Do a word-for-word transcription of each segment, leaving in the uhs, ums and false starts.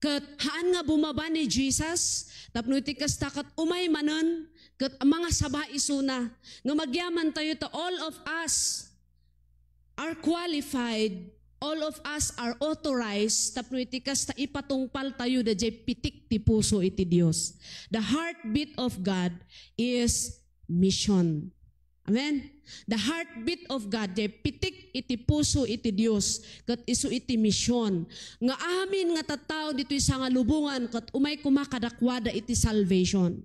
Ket haan nga bumaba ni Jesus, tapno iti kasta ket umay manen, ket mangasaba isuna, nga agyamantayo ta all of us are qualified, all of us are authorized, tapno iti kasta ipatungpaltayo daydiay pitik ti puso iti Dios. The heartbeat of God is mission. Amen? The heartbeat of God, diay pitik iti puso iti Dios, ket isu iti mission. Nga amin nga tattao ditoy sangalubongan, ket umay koma kadakuada iti salvation.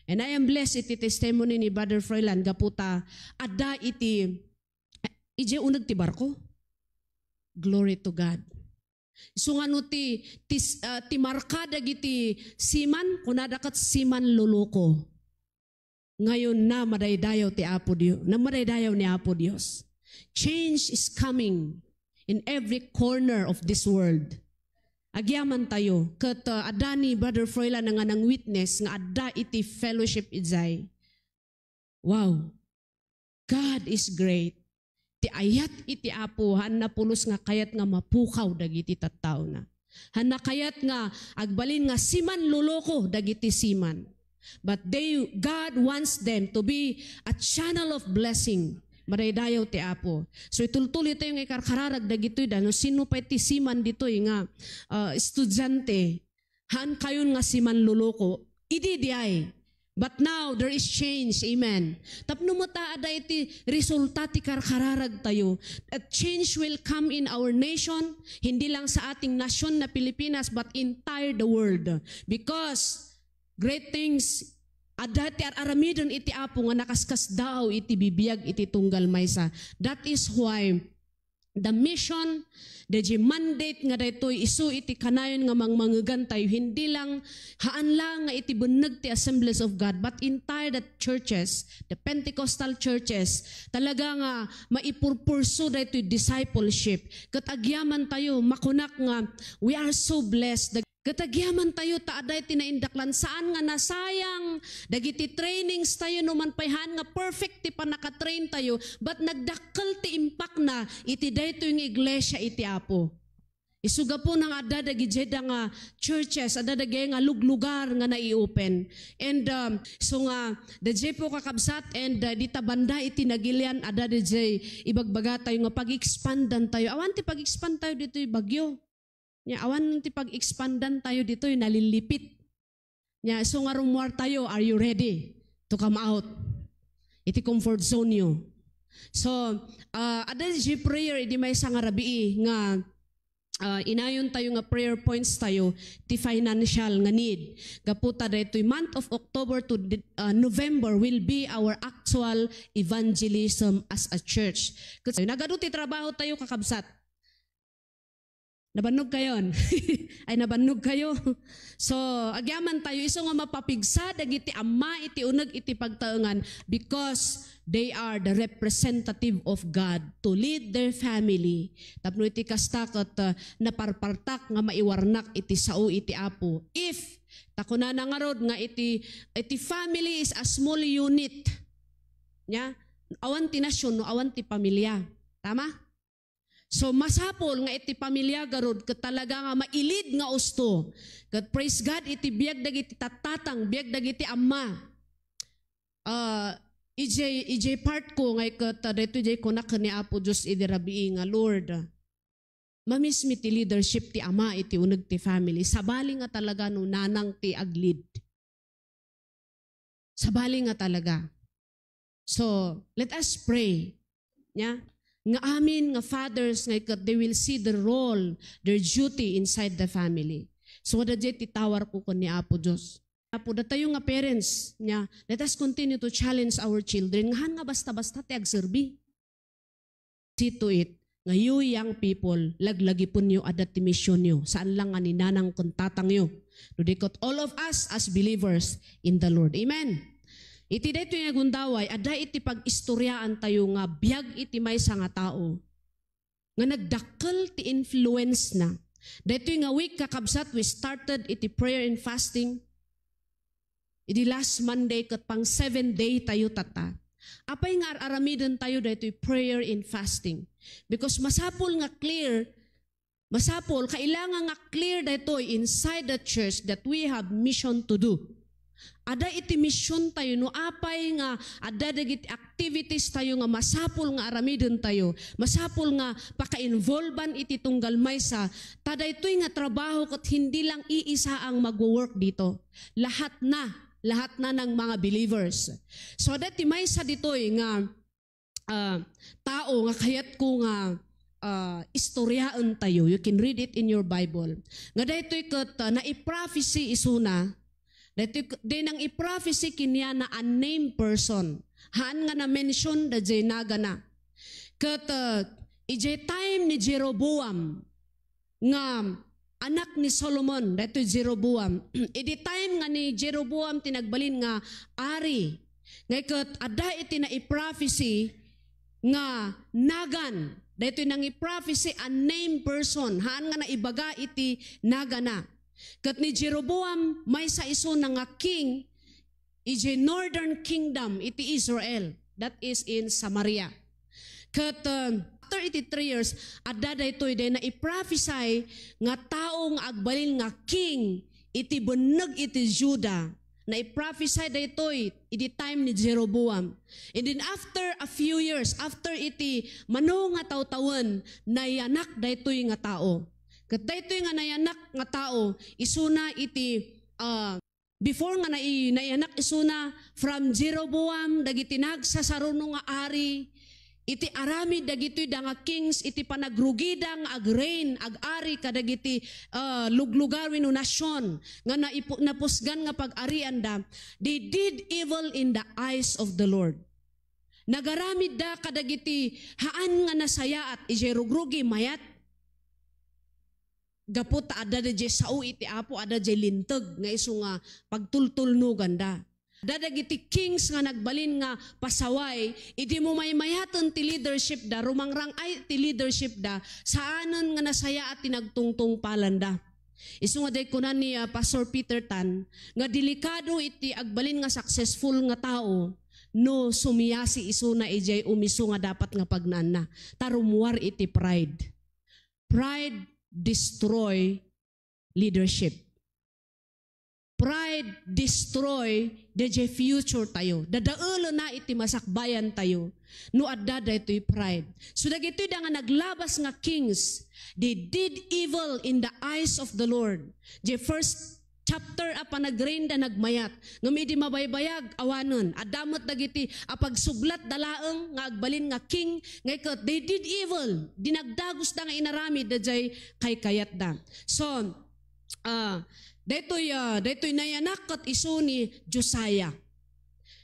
And I am blessed iti testimony ni Brother Froilan, gapu ta adda iti, idiay uneg ti barko. Glory to God. Isu nga no ti, ti, ah, ti marka dagiti seaman, kunada ket seaman loloko. Ngayon na madaydayaw ti Apo Dios, na madaydayaw ni Apo Dios. Change is coming in every corner of this world. Agyamantayo, ket, uh, adda ni Brother Froilan nga nang-witness nga adda iti fellowship idiay. Wow. God is great. Ti ayat iti Apo, haanna pulos nga kayat nga mapukaw dagiti tattaona. Haanna kayat nga agbalin nga seaman loloko dagiti seaman. But they, God wants them to be a channel of blessing. Madaydayaw ti Apo. So, itultuloy tayo nga ikarkararag dagitoy da, no sino pay ti seaman ditoy nga, ah, estudiante, haan kayon nga seaman loloko. Idi diay. But now, there is change. Amen. Tapno met a adda iti resulta ti karkararag tayo. A change will come in our nation, hindi lang sa ating nasyon na Pilipinas, but entire the world. Because great things, adda ti ar-aramiden iti Apo nga nakaskasdaaw iti bibiag iti tunggal maysa. That is why the mission, the mandate nga daytoy isu iti kanayon nga mangmangegan tayo, hindi lang, haan lang nga iti benneg ti Assemblies of God, but entire the churches, the Pentecostal churches, talaga nga maipurpurso daytoy discipleship. Ket agyaman tayo, makunak nga, we are so blessed. Ket agyaman tayo ta adda iti naindaklan, saan nga nasayang dagiti trainings tayo, no man pay haan nga perfect ti pannakatrain tayo, but nagdakkel ti impact na iti daytoy nga iglesia iti Apo. Isu gapuna nga adda dagidiay da nga churches, adda dagidiay nga luglugar nga nai-open. And, um, so nga, daydiay po kakabsat, and, uh, dita banda iti nagilian, adda daydiay ibagbaga tayo nga pag-expandan tayo. Awan ti pag-expand tayo ditoy Baguio. Nya, awan ti pag-expandan tayo ditoy, nalilipit. Nya, so nga rummuar tayo, are you ready to come out iti comfort zone yo? So, ah, adda di prayer idi maysa nga rabii nga, ah, inayon tayo nga prayer points tayo ti financial nga need. Gapu ta daytoy month of October to de-, ah, November will be our actual evangelism as a church. Ket nagadu ti trabaho tayo, kakabsat. Nabannog kayon? Ay, nabannog kayo? So, agyaman tayo, isu nga mapapigsa dagiti amma iti uneg iti pagtaengan because they are the representative of God to lead their family. Tapno iti kasta ket, uh, naparpartak nga maiwarnak iti sao iti Apo. If, ta kunana ngarud nga iti, iti family is a small unit. Nya, awan ti nasion no awan ti pamilya. Tama? So, masapul nga iti pamilya garud ket talaga nga mailid nga usto. Ket praise God, iti biag dagiti tattatang, biag dagiti amma. Ah, ijay, ijay part ko nga ket, ah, daytoy jay kunak ken ni Apo Dios idi rabii nga, "Lord, mamismi ti leadership ti ama iti uneg ti family. Sabali nga talaga no nanang ti aglead." Sabali nga talaga. So, let us pray. Nya? Nga amin nga fathers nga ket they will see their role, their duty inside the family. So, adda jay ti tawar ko ken ni Apo Dios. Apo, datayo nga parents, nya, let us continue to challenge our children. Nga haan nga basta-basta ti agserbi. See to it nga you young people, laglagipenyo adda ti misionyo. Saan lang nga ni nanang ken tatangyo. No di ket all of us as believers in the Lord. Amen. Iti daytoy nga gundaway, adda iti pag-istoriaan tayo nga biag iti maysa nga tao nga nagdakkel ti influence na. Daytoy nga week, kakabsat, we started iti prayer and fasting. Idi last Monday, ket pang seven day tayo tata. Apay nga ar-aramiden tayo daytoy prayer and fasting? Because masapul nga clear Masapul, kailangan nga clear daytoy inside the church that we have mission to do. Adda iti mission tayo, no apay nga adda dagiti activities tayo nga masapul nga aramiden tayo, masapul nga paka-involvean iti tunggal maysa, ta daytoy nga trabaho ket hindi lang iisa ang magwo-work dito. Lahat na, lahat na ng mga believers. So, adda ti maysa ditoy nga ah, tao nga kayatko nga, ah, istoryaen tayo. You can read it in your Bible. Nga daytoy ket, ah, naiprofesi isuna. Daytoy k-, di nang iprofesi kaniana a named person. Haan nga na-mention dayjay nagana. Ket, ah, idiay time ni Jeroboam, nga anak ni Solomon, daytoy Jeroboam. Idi time nga ni Jeroboam ti nagbalin nga ari, nga ket adda iti naiprofesi nga nagan, daytoy nangiprofesi a named person, haan nga naibaga iti nagana. Ket ni Jeroboam, maysa isuna nga king, idiay northern kingdom iti Israel, that is in Samaria. Ket, uh, after iti three years, adda daytoy day naiprofesy nga tao nga agbalin nga king iti benneg iti Juda. Naiprofesy daytoy idi time ni Jeroboam. And then after a few years, after iti mano nga tawtawen, nayanak daytoy nga tao. Ket daytoy nga nayanak nga tao, isuna iti, uh, before nga nai-, naiyanak isuna, from Jeroboam, dagiti nagsasaruno nga ari, iti aramid dagitoy da nga kings, iti panagrugida nga ag-reign, ag-ari kadagiti, ah, luglugar wenno nasion nga naipu-, napusgan nga pag-arianda, they did evil in the eyes of the Lord. Nagaramidda kadagiti haan nga nasayaat, idiay rugrugi, mayat. Gapu ta adda dayjay sao iti Apo, adda jay linteg nga isu nga pagtultulnoganda. Adda dagiti kings nga nagbalin nga pasaway, idi mo maymayaten ti leadership da, rumangrang-ay ti leadership da, saanen nga nasayaat ti nagtungtungpalanda. Isu nga day kuna ni, ah, Pastor Peter Tan, nga delikado iti agbalin nga successful nga tao no sumiyasi isuna idiay umisu nga dapat nga pagnaanna. Ta rummuar iti pride. Pride destroy leadership. Pride destroy the, the future tayo. Dadaelena iti masakbayan tayo no adda daytoy pride. So dagitoy da nga naglabas nga kings, they did evil in the eyes of the Lord. The first chapter a panagreinda nagmayat. Ngem idi mabaybayag, awanen. Adda met dagiti a pagsublatda laeng nga agbalin nga king, nga ket they did evil. Dinagdagusda nga inaramid dayjay kaykayatda. So, ah, daytoy, ah, daytoy nayanak ket isu ni Josiah.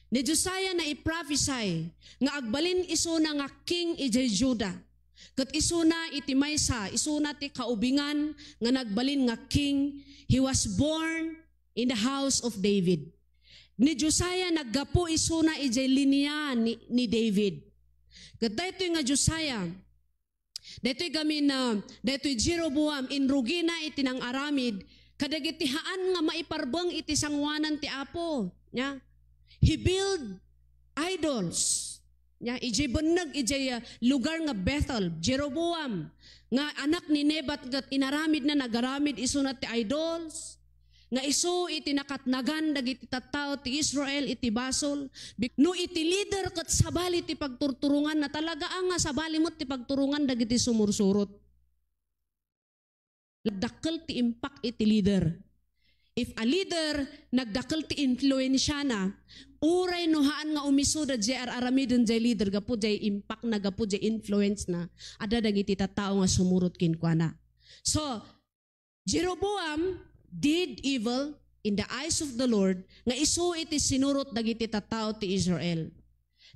Ni Josiah naiprofesy nga agbalin isuna nga king idiay Juda. Ket isuna iti maysa, isuna ti kaubingan nga nagbalin nga king. He was born in the house of David. Ni Josiah naggapu isuna idiay linya ni, ni David. Ket daytoy nga Josiah, daytoy gamin, ah, daytoy Jeroboam, inrugina iti nang-aramid kadagiti haan nga maiparbeng iti sangoanan ti Apo. Nya, he build idols. Nya, idiay benneg, idiay, ah, lugar nga Bethel, Jeroboam, nga anak ni Nebat, ket inaramidna, nagaramid isuna ti idols. Nga isu iti nakatnagan dagiti tattao ti Israel iti basol. Bi-, no iti leader ket sabali ti pagturturonganna, talaga a nga sabali met ti pagturongan dagiti sumursurot. Dakkel ti impact iti leader. If a leader, nagdakkel ti influensiana, uray no haan nga umisu dayjay ar-aramiden jay leader gapu jay impact na, gapu jay influence na, adda dagiti tattao nga sumurot kenkuana. So, Jeroboam did evil in the eyes of the Lord, nga isu iti sinurot dagiti tattao ti Israel.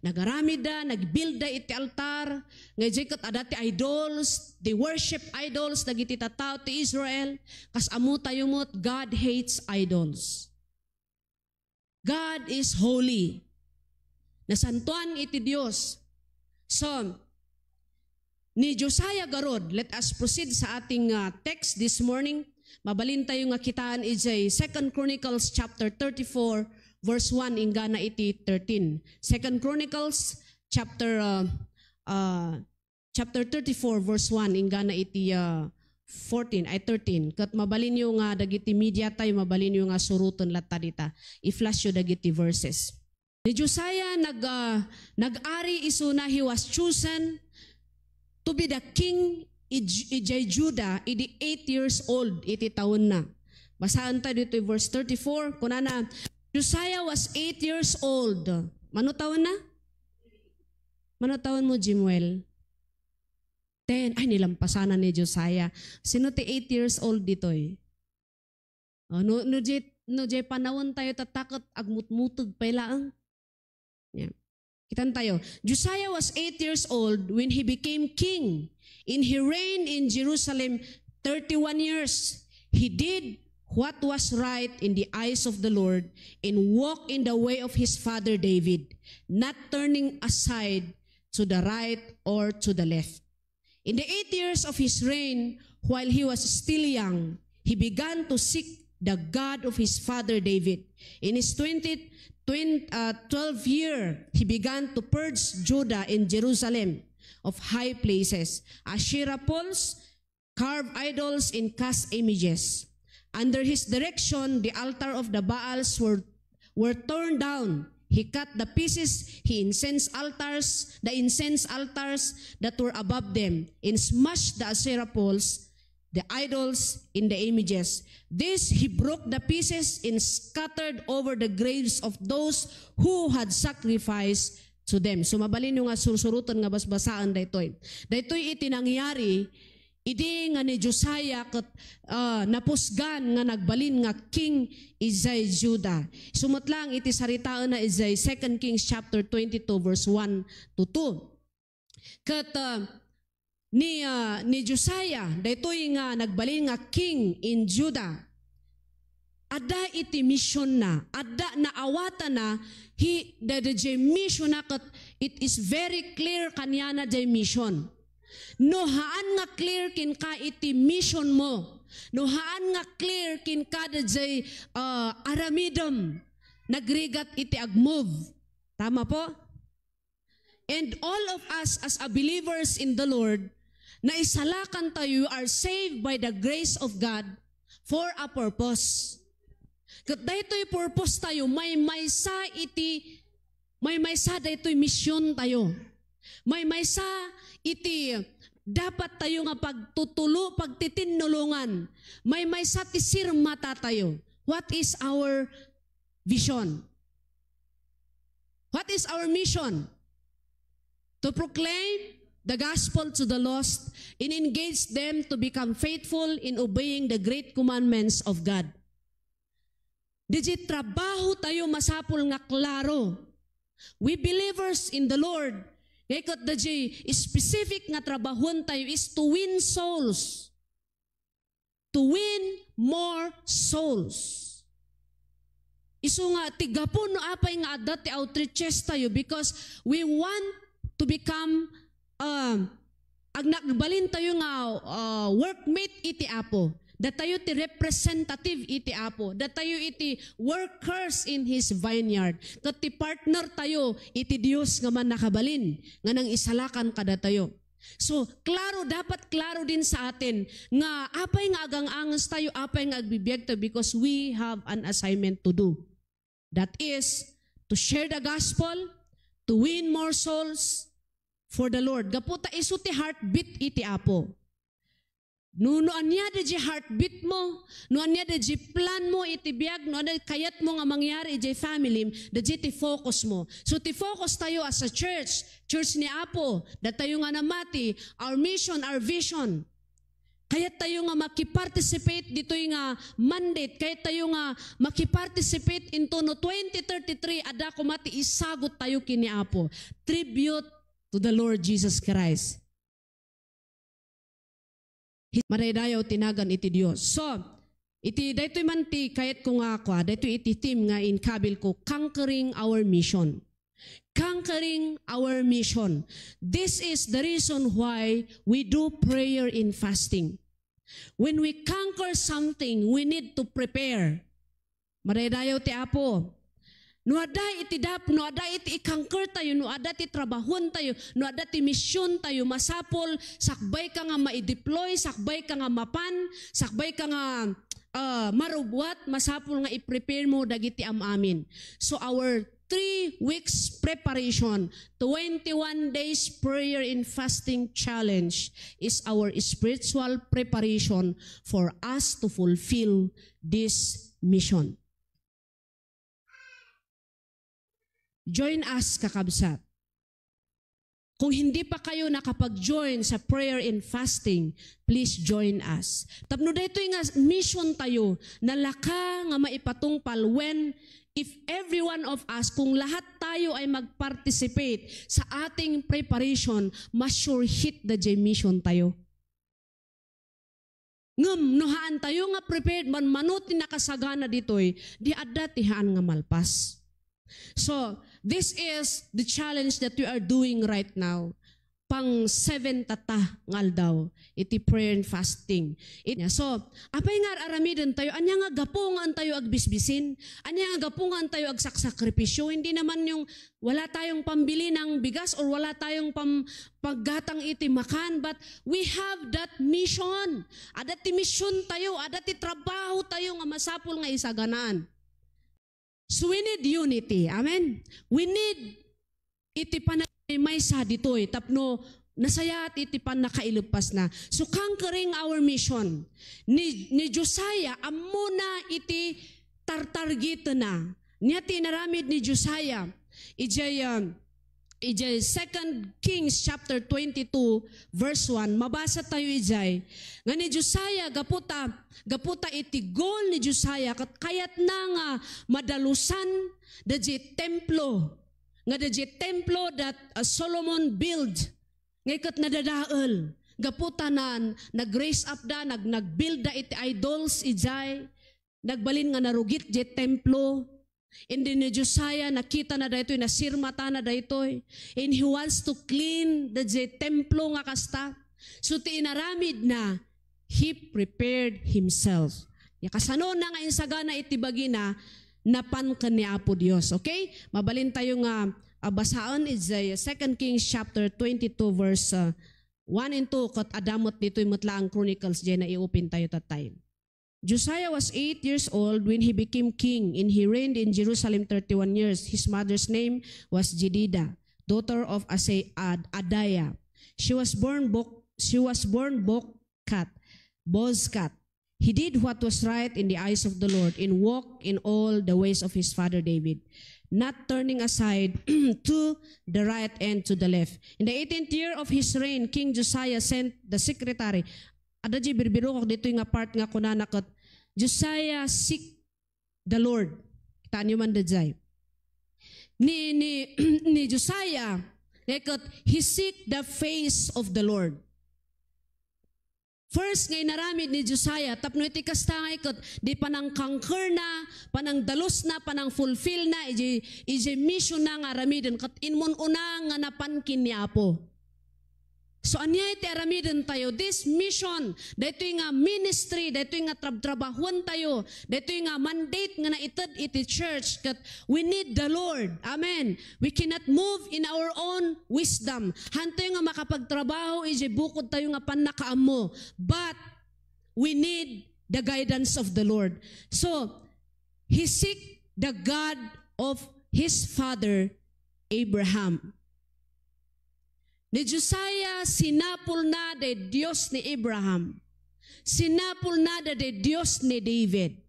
Nagaramidda, nagbuildda iti altar, nga idiay ket adda ti idols, they worship idols dagiti tattao ti Israel, kas ammotayo met, God hates idols. God is holy. Nasantoan iti Dios. So, ni Josiah garud, let us proceed sa ating, ah, text this morning. Mabalin tayo nga kitaan idiay Second Chronicles chapter thirty-four, verse one, inggana iti thirteen. Second Chronicles chapter, ah, ah, chapter thirty-four, verse one, inggana iti, ah, fourteen, ay, thirteen. Ket mabalinyo nga dagiti media tayo, mabalinyo nga suroten latta dita. I-flash yo dagiti verses. Ni Josiah nag-, ah, nag-ari isuna, he was chosen to be the king ij-, idiay Judah idi eight years old iti tawenna. Basaen tayo ditoy verse thirty-four. Kunana, "Josiah was eight years old." Mano tawenna? Mano tawen mo, Jimuel? Ten. Ay, nilampasanan ni Josiah. Sino ti eight years old ditoy? Oh, no, no, jay, no, jay panawen tayo tatta ket agmutmuteg pay laeng. Yeah. Kitan tayo. Josiah was eight years old when he became king, and he reigned in Jerusalem thirty-one years. He did what was right in the eyes of the Lord and walked in the way of his father David, not turning aside to the right or to the left. In the eight years of his reign, while he was still young, he began to seek the God of his father David. In his twenty, twenty, uh, twelve year, he began to purge Judah and Jerusalem of high places, Asherah poles, carved idols, and cast images. Under his direction, the altar of the Baals were, were torn down. He cut the pieces, he incense altars, the incense altars that were above them, and smashed the Asherah poles, the idols, and the images. This he broke the pieces and scattered over the graves of those who had sacrificed to them. So, mabalin yo nga sursurutan nga basbasaan daytoy. Daytoy iti nangyari idi nga ni Josiah ket, ah, napusgan nga nagbalin nga king idiay Juda. Isu met laeng iti saritaenna idiay Second Kings chapter twenty-two, verse one to two. Ket, ah, ni, ah, ni Josiah, daytoy nga nagbalin nga king in Juda, adda iti missionna, adda naawatana, he, daydiay missionna ket it is very clear kaniana jay mission. No haan nga clear kenka iti mission mo, no haan nga clear kenka daydiay, ah, aramidem, nagrigat iti agmove. Tama po? And all of us as a believers in the Lord, naisalakan tayo, are saved by the grace of God for a purpose. Ket daytoy purpose tayo, maymaysa iti, maymaysa daytoy mission tayo. Maymaysa iti dapat tayo nga pagtutulo-, pagtitinnulongan. Maymaysa ti sirmata tayo. What is our vision? What is our mission? To proclaim the gospel to the lost and engage them to become faithful in obeying the great commandments of God. Daydiay trabaho tayo masapul nga klaro. We believers in the Lord, nga ket daydiay specific nga trabahoan tayo is to win souls. To win more souls. Isu nga, ti gapu no apay nga adda ti outreaches tayo, because we want to become, um, ag-, nagbalin tayo nga, uh, workmate iti Apo. Datayo ti representative iti Apo. Datayo iti workers in His vineyard. Ket ti partner tayo iti Dios nga mannakabalin nga nangisalakan kadatayo. So, klaro, dapat klaro din sa atin nga apay nga agang-anges tayo, apay nga agbibiag tayo, because we have an assignment to do. That is, to share the gospel, to win more souls for the Lord. Gapu ta isu ti heartbeat iti Apo. No, no ania daydiay heartbeat mo, no ania daydiay plan mo iti biag, no ania kayat mo nga mangyari iti family, daydiay ti focus mo. So, ti focus tayo as a church, church ni Apo, datayo nga namati, our mission, our vision. Kayat tayo nga makiparticipate ditoy nga mandate, kayat tayo nga makiparticipate into no twenty thirty-three, adda koma ti isagut tayo ken ni Apo. Tribute to the Lord Jesus Christ. Madaydayaw ti nagan iti Dios. So, iti daytoy man ti kayatko nga kua, daytoy iti theme nga inkabil ko, conquering our mission. Conquering our mission. This is the reason why we do prayer and fasting. When we conquer something, we need to prepare. Madaydayaw ti Apo. No adda iti dap-, no adda iti i-conquer tayo, no adda ti trabahuan tayo, no adda ti mission tayo, masapul, sakbay ka nga ma-deploy, sakbay ka nga mapan, sakbay ka nga, ah, marubbuat, masapul nga i-prepare mo dagiti am-amin. So our three weeks preparation, twenty-one days prayer and fasting challenge is our spiritual preparation for us to fulfill this mission. Join us, kakabsat. Kung hindi pa kayo nakapag-join sa prayer and fasting, please join us. Tapno daytoy nga mission tayo, nalaka nga maipatungpal when, if every one of us, kung lahat tayo ay mag-participate sa ating preparation, mas sure hit da jay mission tayo. Ngem no haan tayo nga prepared, manmano ti nakasagana ditoy, di adda ti haan nga malpas. So, this is the challenge that we are doing right now. Pang seven tata nga aldaw, iti prayer and fasting. It, so, apay nga ar-aramiden tayo, ania nga gapu nga tayo agbisbisin? Ania nga gapu nga tayo agsaksakripisyo? Hindi naman yung wala tayong pambili ng bigas or wala tayong pam-, paggatang iti makan, but we have that mission. Adda ti mission tayo, adda ti trabaho tayo nga masapul nga isaganaan. So we need unity. Amen? We need iti panagmaymaysa ditoy tapno nasayaat iti pannakaileppasna. So conquering our mission, ni, ni Josiah, ammona iti tartargitena. Nia ti inaramid ni Josiah. Ijay, um, ijay Second Kings chapter twenty-two, verse one, mabasa tayo ijay. Nga ni Josiah, gaputa, gaputa iti goal ni Josiah, ket kayatna nga madalusan da jay templo, nga da jay templo that, uh, Solomon build, nga iket nadadael. Gaputa nan, nag-raise up da, nag-, nag-build da iti idols ijay. Nagbalin nga narugit jay templo. And then ni Josiah, nakita na daytoy, nasirmata na daytoy. And he wants to clean the jay templo nga kasta. So ti inaramid na, he prepared himself. Ya kasano na nga insagana iti bagina, napan ken ni Apo Dios. Okay? Mabalin tayo nga, ah, basaen iti Second Kings chapter twenty-two, verse, ah, one and two, ket adda met ditoy met laeng Chronicles, jay naiupin tayo that time. Josiah was eight years old when he became king, and he reigned in Jerusalem thirty-one years. His mother's name was Jedidah, daughter of Asa-, Ad-, Adaiah. She was born Bok-, she was born Bokkat, Bozkat. He did what was right in the eyes of the Lord, and walked in all the ways of his father David, not turning aside to the right and to the left. In the eighteenth year of his reign, King Josiah sent the secretary. Adda jay birbirokak ditoy nga part nga kunana ket, "Josiah seek the Lord." Kitaenyo man dayjay. Ni, ni, ni Josiah, nga ket, he seek the face of the Lord. First nga inaramid ni Josiah, tapno iti kasta nga iket, di panang-conquer na, panangdalus na, panang-fulfill na, iji, iji mission na nga aramiden, ket immun-una nga napan ken ni Apo. So, ania iti aramiden tayo? This mission, daytoy nga ministry, daytoy nga trabtrabahuan tayo, daytoy nga mandate nga naited iti church, ket we need the Lord. Amen. We cannot move in our own wisdom. Hantoy nga makapagtrabaho iti bukod tayo nga pannakaammo. But we need the guidance of the Lord. So, he seek the God of his father Abraham. Ni Josiah, sinapulna day Dios ni Abraham. Sinapulna day Dios ni David.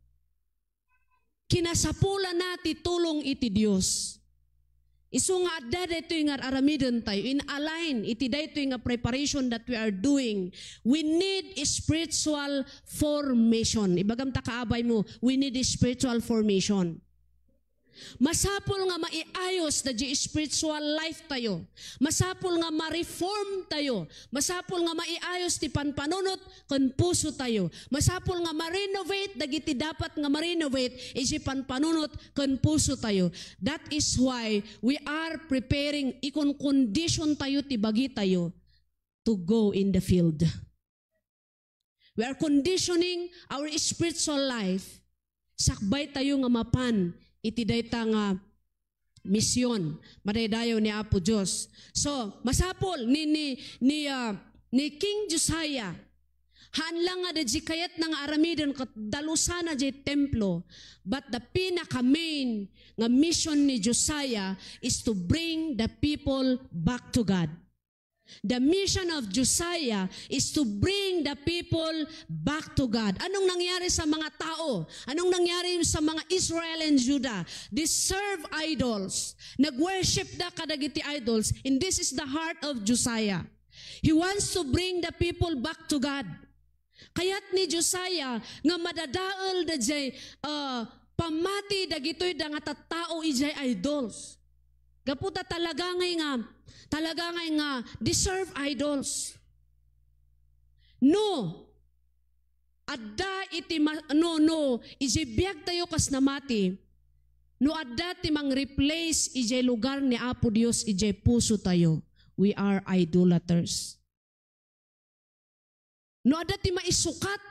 Kinasapulana ti tulong iti Dios. Isu nga adda daytoy nga aramiden tayo, in align iti daytoy nga preparation that we are doing. We need spiritual formation. Ibagam ta kaabay mo, we need spiritual formation. Masapul nga maiayos da di spiritual life tayo. Masapul nga ma-reform tayo. Masapul nga maiayos ti panpanunot ken puso tayo. Masapul nga ma-renovate dagiti dapat nga ma-renovate iti panpanunot ken puso tayo. That is why we are preparing, ikoncondition tayo ti bagi tayo to go in the field. We are conditioning our spiritual life. Sakbay tayo nga mapan iti dayta nga mision. Madaydayaw ni Apo Dios. So, masapul ni, ni, ni, ah, ni King Josiah, haan lang nga adda diay kayatna nga aramiden ket dalusana diay templo, but the pinaka-main nga mission ni Josiah is to bring the people back to God. The mission of Josiah is to bring the people back to God. Anong nangyari sa mga tao? Anong nangyari sa mga Israel and Judah? They serve idols. Nagworship da kadagiti idols. And this is the heart of Josiah. He wants to bring the people back to God. Kayat ni Josiah nga madadael daydiay, ah, pammati dagitoy da nga tattao idiay idols. Gapu ta talaga ngay nga, talaga ngay nga deserve idols. No, adda iti ma-, no, no, idiay biag tayo kas namati, no adda ti mang-replace idiay lugar ni Apo Dios idiay puso tayo, we are idolaters. No adda ti maisukat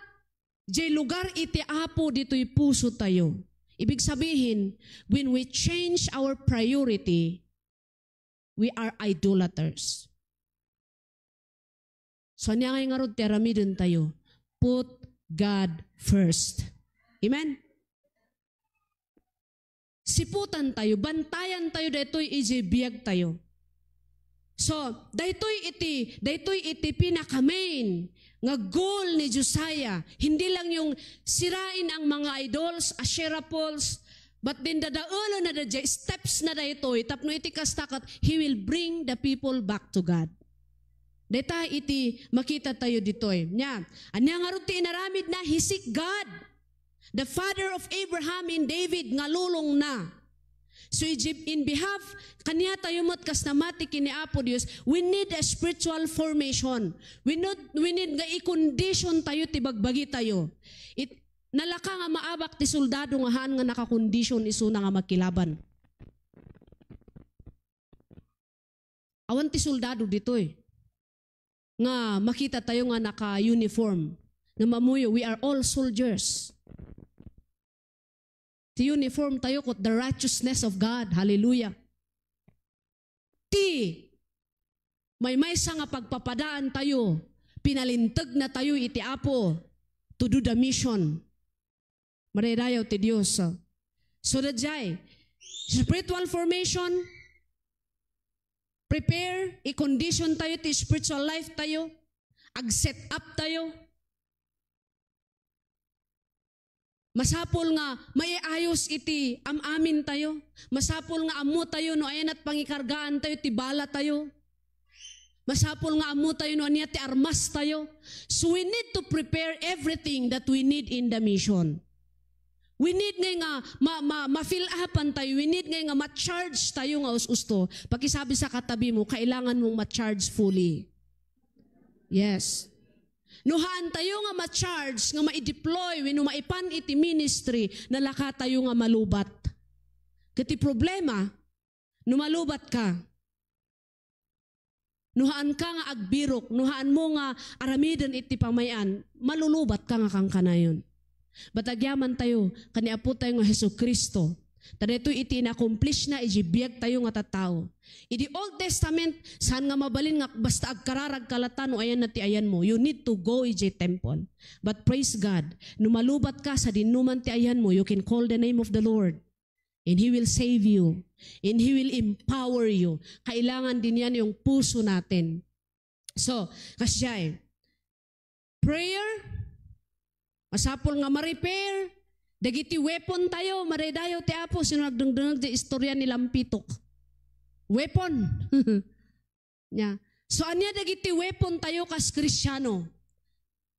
jay lugar iti Apo ditoy puso tayo. Ibig sabihin, when we change our priority, we are idolaters. So, ania ngay ngarud ti aramiden tayo? Put God first. Amen? Siputan tayo, bantayan tayo daytoy idiay biag tayo. So, daytoy iti, daytoy iti pinaka-main nga goal ni Josiah. Hindi lang yung sirain ang mga idols, Asherah poles, but then dadaelenna daydiay, steps na daytoy, tapno iti kasta ket, he will bring the people back to God. Dayta iti makita tayo ditoy. Nia, ania ngarud ti inaramidna? He seek God. The father of Abraham and David nga lolongna. So, iti, in behalf, kaniatayo met kas namati ken ni Apo Dios, we need a spiritual formation. We need, we need nga i-condition tayo ti bagbagi tayo. It, nalaka nga maabak ti soldado nga haan nga naka-condition isuna nga makilaban. Awan ti soldado ditoy nga makita tayo nga naka-uniform. Nga mamuyo, we are all soldiers. Ti uniform tayo ket the righteousness of God. Hallelujah. Ti maymaysa nga pagpapadaan tayo, pinalintegna tayo iti Apo to do the mission. Madaydayaw ti Dios. So, daydiay, spiritual formation, prepare, i-condition tayo ti spiritual life tayo, ag-set up tayo. Masapul nga maiayos iti am-amin tayo. Masapul nga ammo tayo no ayanat pangikargaan tayo ti bala tayo. Masapul nga ammo tayo no ania ti armas tayo. So we need to prepare everything that we need in the mission. We need ngay nga ma-, ma-, ma-fill upan tayo. We need ngay nga ma-charge tayo nga us-usto. Pakisabi sa katabi mo, kailangan mong ma-charge fully. Yes. No haan tayo nga ma-charge, nga ma-deploy, wenno maipan iti ministry, nalaka tayo nga malubat. Ket ti problema, no malubat ka, no haan ka nga agbirok, no haan mo nga aramiden iti pamay-an, malulubat ka nga kankanayon. But agyaman tayo, ken ni Apo tayo nga Jesu-Cristo, ta daytoy iti inakomplishna iti biag tayo nga tattao. Idi Old Testament, saan nga mabalin nga basta agkararag ka latta no ayanna ti ayanmo. You need to go iti temple. But praise God, no malubat ka sadinoman ti ayanmo, you can call the name of the Lord. And He will save you. And He will empower you. Kailangan din yan yung puso natin. So, kasdiay, prayer, masapul nga ma-repair dagiti weapon tayo, madaydayaw ti Apo, sino nagdengdengngeg ti istorya ni Lampitok? Weapon. Nia. So, ania dagiti weapon tayo kas Kristiano?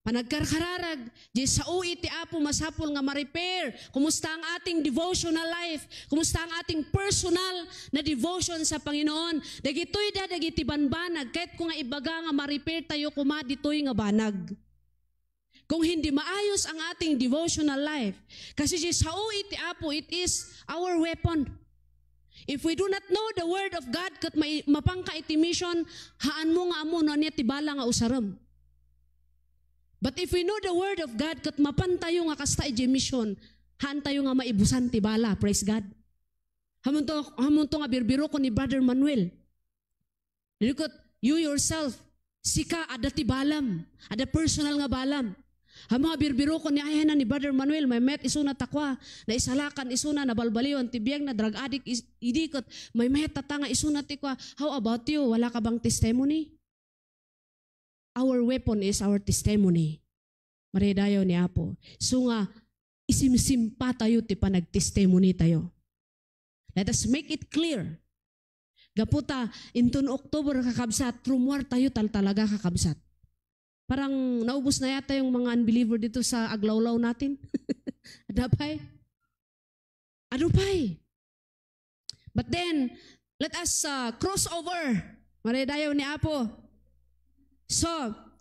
Panagkarkararag, di sao iti Apo masapul nga ma-repair. Kumusta ang ating devotional life? Kumusta ang ating personal na devotion sa Panginoon? Dagitoy da, dagiti banbanag. Kahit ko nga ibaga nga ma-repair tayo kuma ditoy nga banag. Kung hindi maayos ang ating devotional life, kasi di sao iti Apo, it is our weapon. If we do not know the word of God, ket mai-, mapanka iti mission, haan mo nga ammo no ania ti bala nga usarem. But if we know the word of God, ket mapan tayo nga kasta iti mission, haan tayo nga maibusan ti bala. Praise God. Hamunto, hamunto nga birbirokon ni Brother Manuel. Diri ket, you yourself, sika, adda ti balam, adda personal nga balam. Hamunto nga birbirokon ni ayana ni Brother Manuel, maymayat isuna ta kua, naisalakan isuna, nabalbaliwan ti biagna, drug addict, is, idi ket, maymayat tata nga isuna ti kua. How about you? Wala ka bang testimony? Our weapon is our testimony. Maraydayaw ni Apo. So nga, isimsimpa tayo ti panagtestimony tayo. Let us make it clear. Gapu ta, inton October, kakabsat, rumuar tayo tal talaga, kakabsat. Parang naubos na yata yung mga unbeliever dito sa aglawlaw natin. Ada pa'y? Ano pa'y? But then, let us uh, cross over. Maraydayaw ni Apo. So,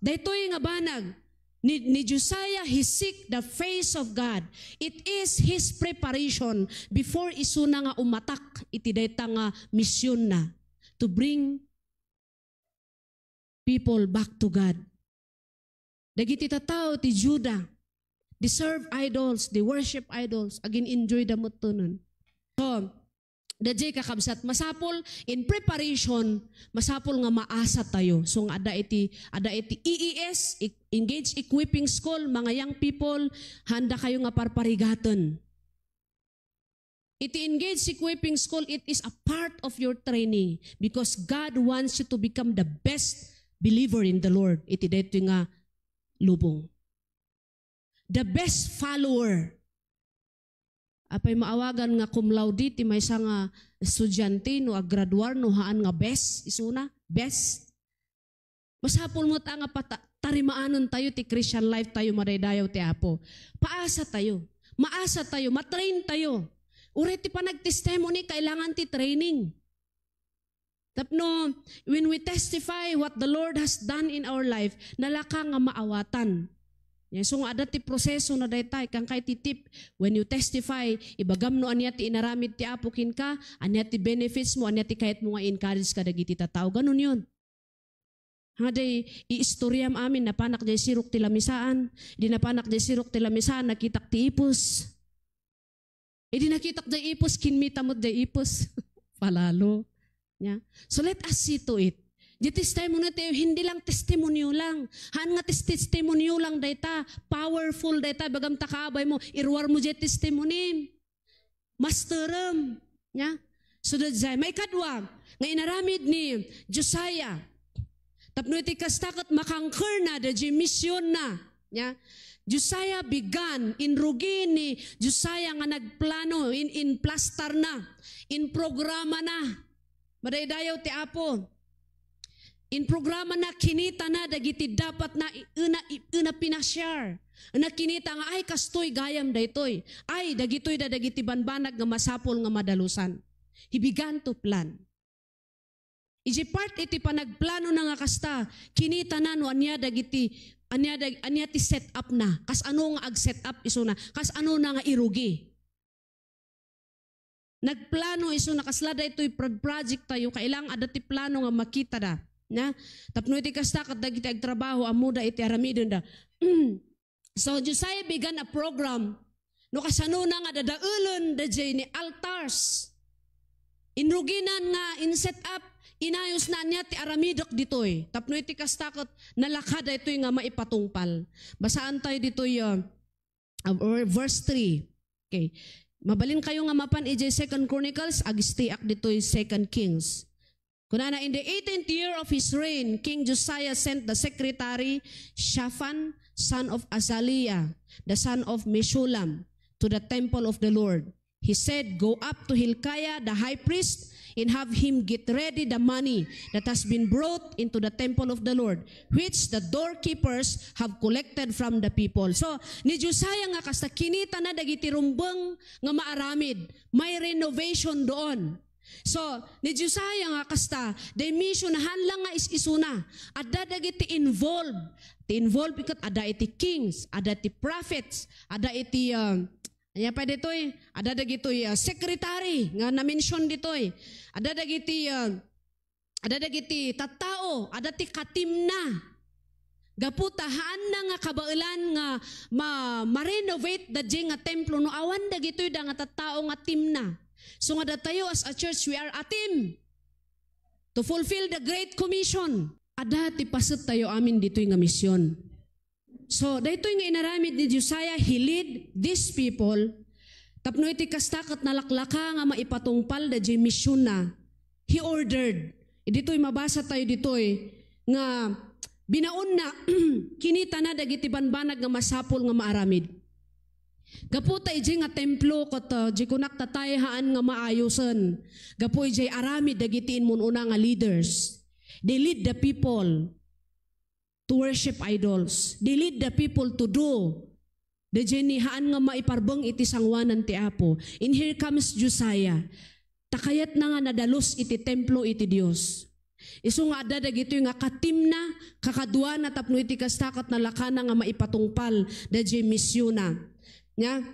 daytoy nga banag ni, ni Josiah, he seek the face of God. It is his preparation before isuna nga umatak iti dayta nga misyonna to bring people back to God. Dagiti tattao ti Judah, they serve idols, they worship idols, agin-enjoy da met tonon. So, daydiay kakabsat, masapul in preparation, masapul nga maasa tayo. So, nga adda iti, adda iti E E S, e-, Engage Equipping School, mga young people, handa kayo nga parparigaten. Iti Engage Equipping School, it is a part of your training because God wants you to become the best believer in the Lord. Iti daytoy nga lubong. The best follower. Apay maawagan nga cum laude ti maysa nga estudiante no aggraduar no haan nga best, isuna, best. Masapul met a nga pata-, tarimaanen tayo ti Christian life tayo, madaydayaw ti Apo. Paasa tayo. Maasa tayo. Matrain tayo. Uray ti panagtestimony, kailangan ti training. Tapno, when we testify what the Lord has done in our life, nalaka nga maawatan. Yan, so nga adda ti proseso na dayta, ikkan kay ti tip, when you testify, ibagam no ania ti inaramid ti Apo kenka, ania ti benefits mo, ania ti kayat mo nga encourage ka dagiti tattao. Ganun yun. Nga day, iistoriam amin, napanak jay sirok ti lamisaan. Idi napanak jay sirok ti lamisaan, nakitak ti ipus. Idi nakitak jay ipus, kinmita met jay ipus. Palalo. Nya. So let us see to it. Di testimonio tayo, hindi lang testimonio lang. Haan nga tes-, testimonio lang dayta. Powerful dayta. Bagam ta kaabay mo, iruar mo jay testimony. Masterem. Nya? So, daydiay. Maikadua, nga inaramid ni Josiah. Tapno iti kasta ket makangkerna daydiay missionna. Nya? Josiah began, inrugi ni Josiah nga nagplano, in, inplastarna, inprogramana. Madaydayaw ti Apo. Inprogramana, kinitana dagiti dapatna, i-, ena, i-, ena pinasiar. Ena kinita nga, ay, kastoy gayam daytoy. Ay, dagitoy da dagiti banbanag nga masapul nga madalusan. He began to plan. Iti part iti panagplanona nga kasta, kinitana no ania dagiti, ania dag-, ania ti set up na. Kasano nga ag-set up isuna. Kasano na nga irugi. Nagplano isu, nakasla daytoy prog-, project tayo, kailangan adda ti plano nga makitada, na? Tapno iti kasta, ket dagiti agtrabaho, ammoda iti aramidenda. So, Josiah began a program, no kasano na nga dadaelen daydiay ni altars. Inruginan nga in-set up, inayos na niya ti aramidek ditoy. Tapno iti kasta, ket nalaka daytoy nga maipatungpal. Basaan tayo ditoy, uh, uh, or verse three. Okay. Mabalin kayo nga mapan idiay Second Chronicles, ag-stay ak ditoy Second Kings. Kunana, "In the eighteenth year of his reign, King Josiah sent the secretary Shaphan, son of Azaliah, the son of Meshullam, to the temple of the Lord. He said, 'Go up to Hilkiah the high priest and have him get ready the money that has been brought into the temple of the Lord, which the doorkeepers have collected from the people.'" So, ni Josiah nga kasta, kinitana dagiti rumbeng nga maaramid, may renovation doon. So, ni Josiah nga kasta, the mission, haan lang nga is-isuna. Adda dagiti involved. Ti involved ket adda iti kings, adda ti prophets, adda iti, uh, ania pay ditoy? Adda dagitoy, uh, secretary nga na-mention ditoy. Adda dagiti, uh, adda dagiti tattao, adda ti katimna. Gapu ta haanna nga kabaelan nga ma-, ma-renovate daydiay nga templo no awan dagitoy da nga tattao nga timna. So nga datayo as a church, we are a team to fulfill the Great Commission. Adda ti paset tayo amin ditoy nga mission. So, daytoy nga inaramid ni Josiah, he lead these people tapno iti kasta ket nalaklaka nga maipatungpal daydiay missionna. He ordered. Ditoy mabasa tayo ditoy nga binaonna, kinitana dagiti banbanag nga masapul nga maaramid. Gapu ta idiay nga templo ket, uh, di kunak tatay haan nga maayosen. Gapu idiay aramid dagiti immun-una nga leaders. They lead the people to worship idols. They lead the people to do daydiay ni haan nga maiparbeng iti sangoanan ti Apo. And here comes Josiah. Ta kayatna nga nadalus iti templo iti Dios. Isu nga adda dagitoy nga katimna, kakaduana tapno iti kasta ket nalakana nga maipatungpal daydiay misionna. Nya,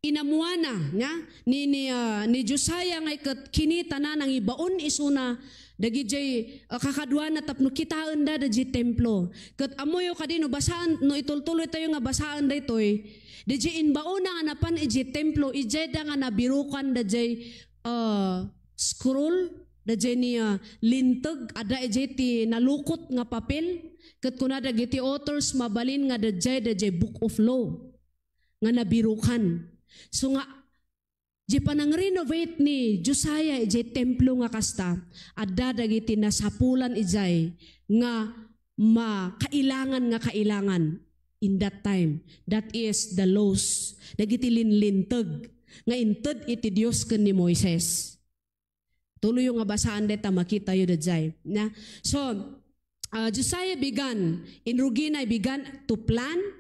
inammuana, nya, ni, ni, ah, ni Josiah nga ket kinitana nangibaon isuna dagidiay, ah, kakaduana tapno kitaenda daydiay templo. Ket ammoyo kadi no basaan, no itultuloy tayo nga basaan daytoy, daydiay imbaonna nga napan idiay templo, idiayda nga nabirukan daydiay, ah, scroll, daydiay ni, ah, linteg, adda idiay ti nalukot nga papel. Ket kuna dagiti authors, mabalin nga daydiay, daydiay Book of Law nga nabirukan. So nga, di panangrenovate ni Josiah idiay templo nga kasta, adda dagiti nasapulan idiay nga ma-, kailangan nga kailangan in that time. That is the laws, dagiti linlinteg nga inted iti Dios ken ni Moises. Tuloyo nga basaan dayta, makitayo daydiay. Na? So, ah, Josiah began, inrugina began to plan,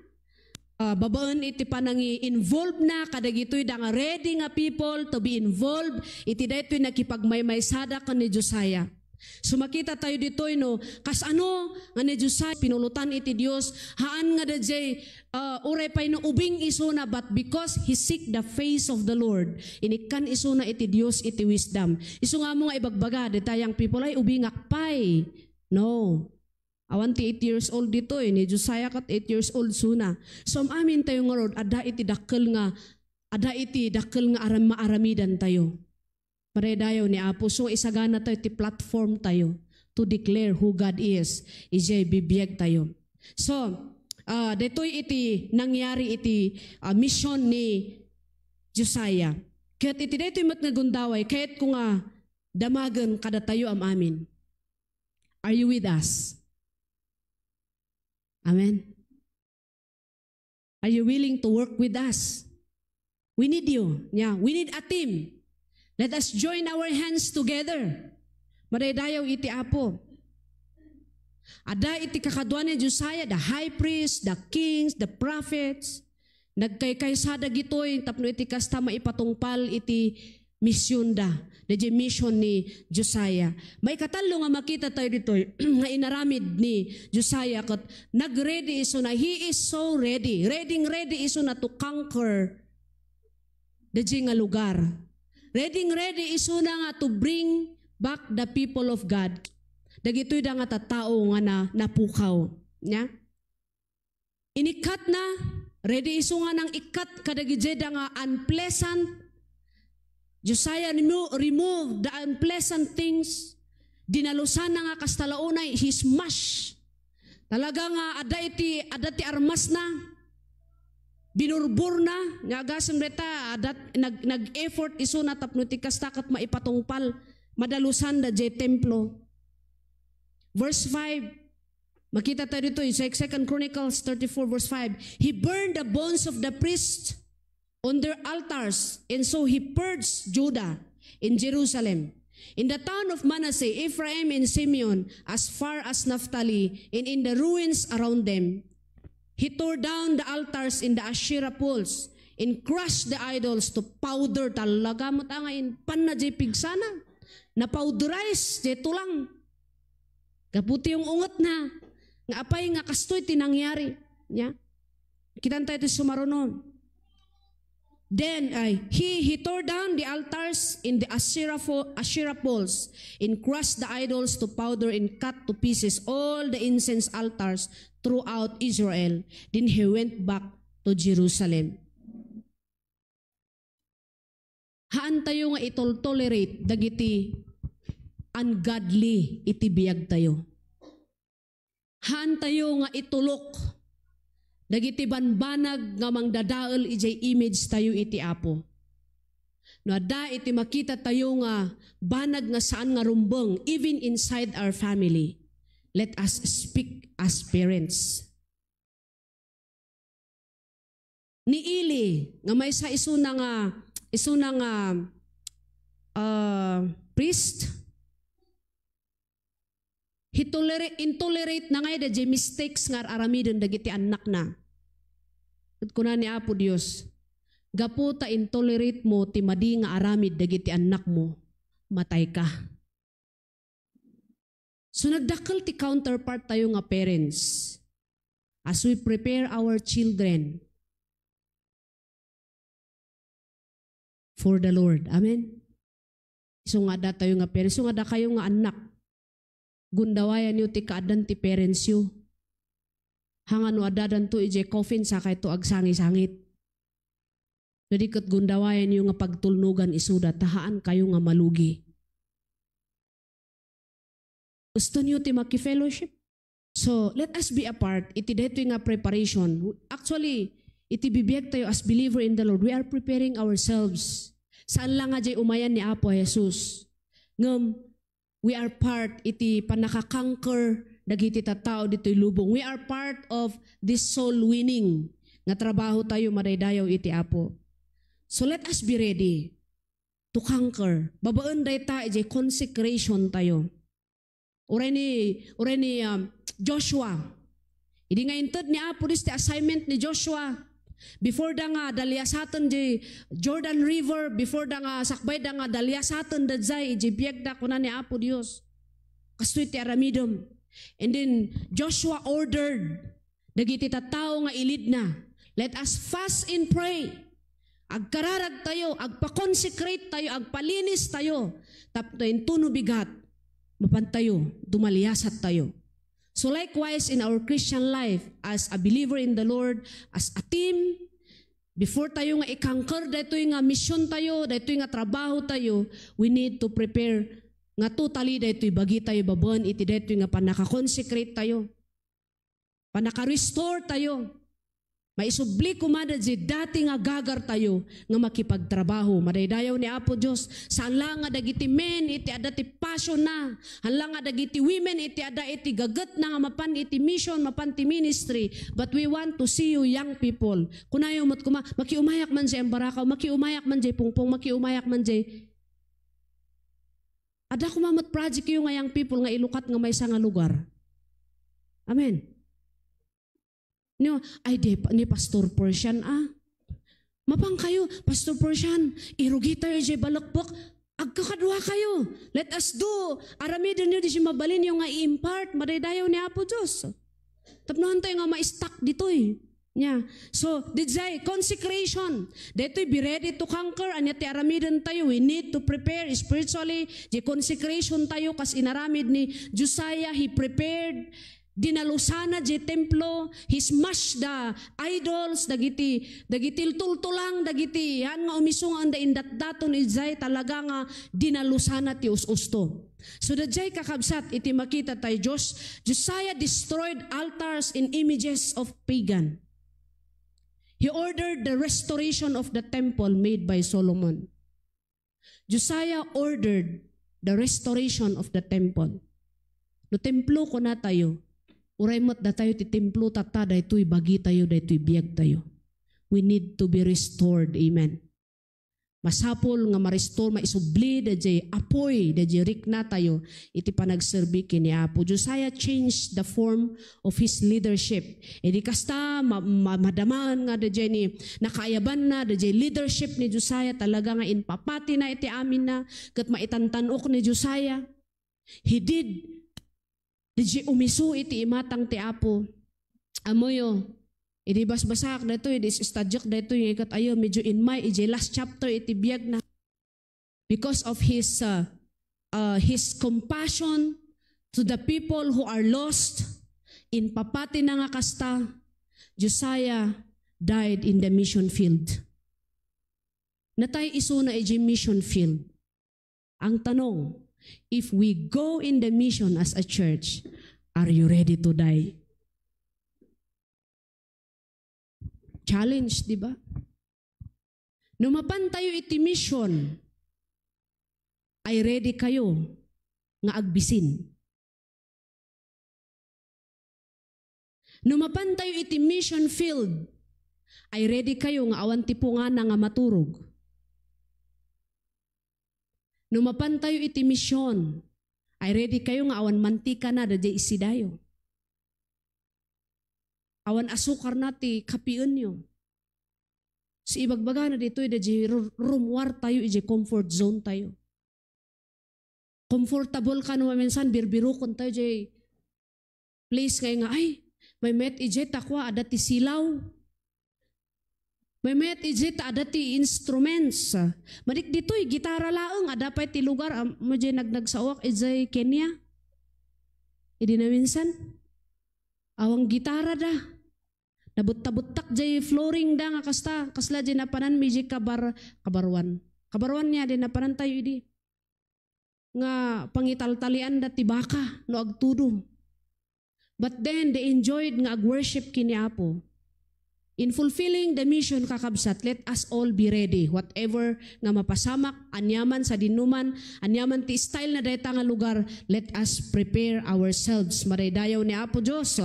ah, babaen iti panangi-involve na kadagitoy da nga ready nga people to be involved iti daytoy nakipagmaymaysada ken ni Josiah. So, makita tayo ditoy, no, kas ano nga ni Josiah pinulotan iti Dios, haan nga daydiay, ah, uray pay no ubing isuna, but because he seek the face of the Lord, inikkan isuna iti Dios iti wisdom. Isu nga ammo nga ibagbaga dayta young people, "Ay, ubingak pay." No. Awan ti eight years old ditoy, ni Josiah ket eight years old suna. So, am-amin tayo ngarud, adda iti dakkel nga, adda iti dakkel nga aram-, maaramidan tayo. Madaydayaw ni Apo. So, isagana tayo ti platform tayo to declare who God is. Idiay bibiag tayo. So, ah, daytoy iti nangyari iti, ah, mission ni Josiah. Ket iti daytoy met nga gundaway, kayatko nga damagen kadatayo am-amin. Are you with us? Amen. Are you willing to work with us? We need you. Yeah, we need a team. Let us join our hands together. Madaydayaw iti Apo. Adda iti kakadua ni Josiah, the high priest, the kings, the prophets. Nagkaykaysa dagitoy tapno iti kasta maipatungpal iti misionda, daydiay mission ni Josiah. Maikatallo nga makita tayo ditoy nga inaramid ni Josiah ket nag-ready isuna. He is so ready. Ready, ready isuna to conquer daydiay nga lugar. Ready, ready isuna nga to bring back the people of God. Dagitoy da nga tattao nga na, napukaw. Nya? Inikkatna, ready isu nga nang-ikkat kadagijay da nga unpleasant. Josiah remo-, removed the unpleasant things. Dinalusanna nga kasta la unay, he smash. Talaga nga adda iti, adda ti armasna. Binurborna, nga agasem dayta, adda, nag-, nag-effort isuna tapno ti kasta ket maipatungpal, madalusan dayjay templo. Verse five, Makita tayo dito, yung sa Second Chronicles thirty-four verse five, "He burned the bones of the priests on their altars, and so he purged Judah and Jerusalem. In the town of Manasseh, Ephraim, and Simeon, as far as Naphtali, and in the ruins around them. He tore down the altars and the Asherah poles, and crushed the idols to powder." Talaga met nga inpanna jay pigsana. Na-powderize jay tulang. Gapu ti ung-ungetna nga apay nga kastoy ti nangyari. Nya? Kitan tayo ti sumaruno. Then, ay, he, he tore down the altars and the Asherah fo-, Asherah poles, and crushed the idols to powder, and cut to pieces all the incense altars throughout Israel. Then he went back to Jerusalem. Haantayo nga itoltolerate dagiti ungodly iti biagtayo. Haantayo nga itulok dagiti banbanag nga mangdadael idiay image tayo iti Apo. No adda iti makita tayo nga banag nga saan nga rumbeng, even inside our family, let us speak as parents. Ni Eli, nga maysa isuna nga, isuna nga, ah, priest, hitolera-, intolerate na ngay da jay mistakes nga ar-aramiden dagiti annakna. Ket kuna ni Apo Dios, "Gapu ta intolerate mo ti madi nga aramid dagiti annakmo, matayka." So, nagdakkel ti counterpart tayo nga parents as we prepare our children for the Lord. Amen? Isu nga adda tayo nga parents, isu nga adda kayo nga annak, gundawayanyo ti kaaddan ti parents yo. Hanga no addadanto idiay coffin, sakayto agsangisangit. No di ket gundawayanyo nga pagtulnogan isuda, ta haan kayo nga malugi. Ustonyo ti maki-fellowship. So, let us be a part iti daytoy nga preparation. Actually, iti bibiag tayo as believer in the Lord, we are preparing ourselves. Saan la nga jay umayan ni Apo Jesus. Ngem, we are part iti pannaka-conquer dagiti tattao ditoy lubong. We are part of this soul winning nga trabaho tayo madaydayaw iti Apo. So let us be ready to conquer. Babaen dayta idiay consecration tayo. Uray ni, uray ni, um, Joshua. Idi nga inted ni Apo Dios ti assignment ni Joshua, before da nga daliasaten di Jordan River, before da nga sakbay da nga daliasaten da jay, iti biag da, kuna ni Apo Dios, "Kastoy ti aramidem." And then Joshua ordered dagiti tattao nga ilidna, "Let us fast and pray." Agkararag tayo, agpa-consecrate tayo, agpalinis tayo. Tapno intuno bigat, mapan tayo, dumaliasat tayo. So likewise, in our Christian life, as a believer in the Lord, as a team, before tayo nga i-conquer daytoy nga mission tayo, daytoy nga trabaho tayo, we need to prepare nga totally daytoy bagi tayo babaen iti daytoy nga pannaka-consecrate tayo. Pannaka-restore tayo. Maisubli koma daydi dati nga gagar tayo nga makipagtrabaho. Madaydayaw ni Apo Dios. Saan la nga dagiti men iti adda ti passion na. Haan la nga dagiti women iti adda iti gagetna nga mapan iti mission, mapan ti ministry. But we want to see you young people. Kunayo met koma, "Makiumayak man jay Ambarakaw, makiumayak man jay Pongpong, makiumayak man jay." Adda koma met project yo nga young people nga ilukat nga maysa nga lugar. Amen. No, "Ay, di pa, ni Pastor Persian, ah. Mapan kayo, Pastor Persian, irugi tayo jay balekbek." Agkakadua kayo. Let us do. Aramiden yo di mabalin yo nga i-impart. Madaydayaw ni Apo Dios. Tapno haan tayo nga ma-stuck ditoy. Nya. So, didiay, consecration. Daytoy, be ready to conquer. Ania ti aramiden tayo? We need to prepare spiritually. Di consecration tayo, kas inaramid ni Josiah, he prepared. Dinalusana di templo. He smashed the idols, dagiti, dagiti tultulang, dagiti, haan nga umisungan da indatdaton, idiay talaga nga dinalusana ti us-usto. So, daydiay kakabsat, iti makita tayo, Jos-, Josiah destroyed altars and images of pagan. He ordered the restoration of the temple made by Solomon. Josiah ordered the restoration of the temple. No templo, kuna tayo, uray met datayo ti templo, tatta, daytoy bagi tayo, daytoy biag tayo. We need to be restored. Amen. Masapul nga ma-restore, maisubli daydiay apuy, daydiay riknatayo iti panagserbi ken ni Apo. Josiah changed the form of his leadership. Idi kasta, ma-, ma-, madamaen nga daydiay ni nakaayabanna, daydiay leadership ni Josiah, talaga nga inpapatina iti aminna, ket maitantan-ok ni Josiah. He did Daydiay umisu iti imatang ti Apo. Ammoyo, idi basbasaak daytoy, idi is-, studiak daytoy, nga ikat ayo, medyo inmay, idiay last chapter iti biagna. Because of his, uh, uh, his compassion to the people who are lost, inpapatina nga kasta, Josiah died in the mission field. Natay isuna idiay mission field. Ang tanong, if we go in the mission as a church, are you ready to die? Challenge, di ba? No mapan tayo iti mission, ay ready kayo nga agbisin. No mapan tayo iti mission field, ay ready kayo nga awan ti pungana nga maturog. No mapan tayo iti mission, ay ready kayo nga awan mantikana daydiay issidayo. Awan asukarna ti kapienyo. So, ibagbagana ditoy, daydiay ru-, rummuar tayo idiay comfort zone tayo. Comfortable ka no maminsan, birbirokon tayo idiay place nga, nga, ay, maymayat idiay ta kua, adda ti silaw. Maymayat idiay ta adda ti instruments. Manik ditoy, gitara laeng, adda pay ti lugar, am-, idiay nagnagsaoak, idiay Kenya. Idi naminsan, awan gitara da. Nabutta-buttak jay flooring da nga kasta, kasla jay napanan mi jay kabar-, kabaruan. Kabaruan niya, di napanan tayo idi. Nga pangitaltalian da ti baka no agtudo. But then, they enjoyed nga agworship ken ni Apo. In fulfilling the mission, kakabsat, let us all be ready. Whatever nga mapasamak, aniaman, sadinoman, aniaman ti style na dayta nga lugar, let us prepare ourselves. Madaydayaw ni Apo Dios.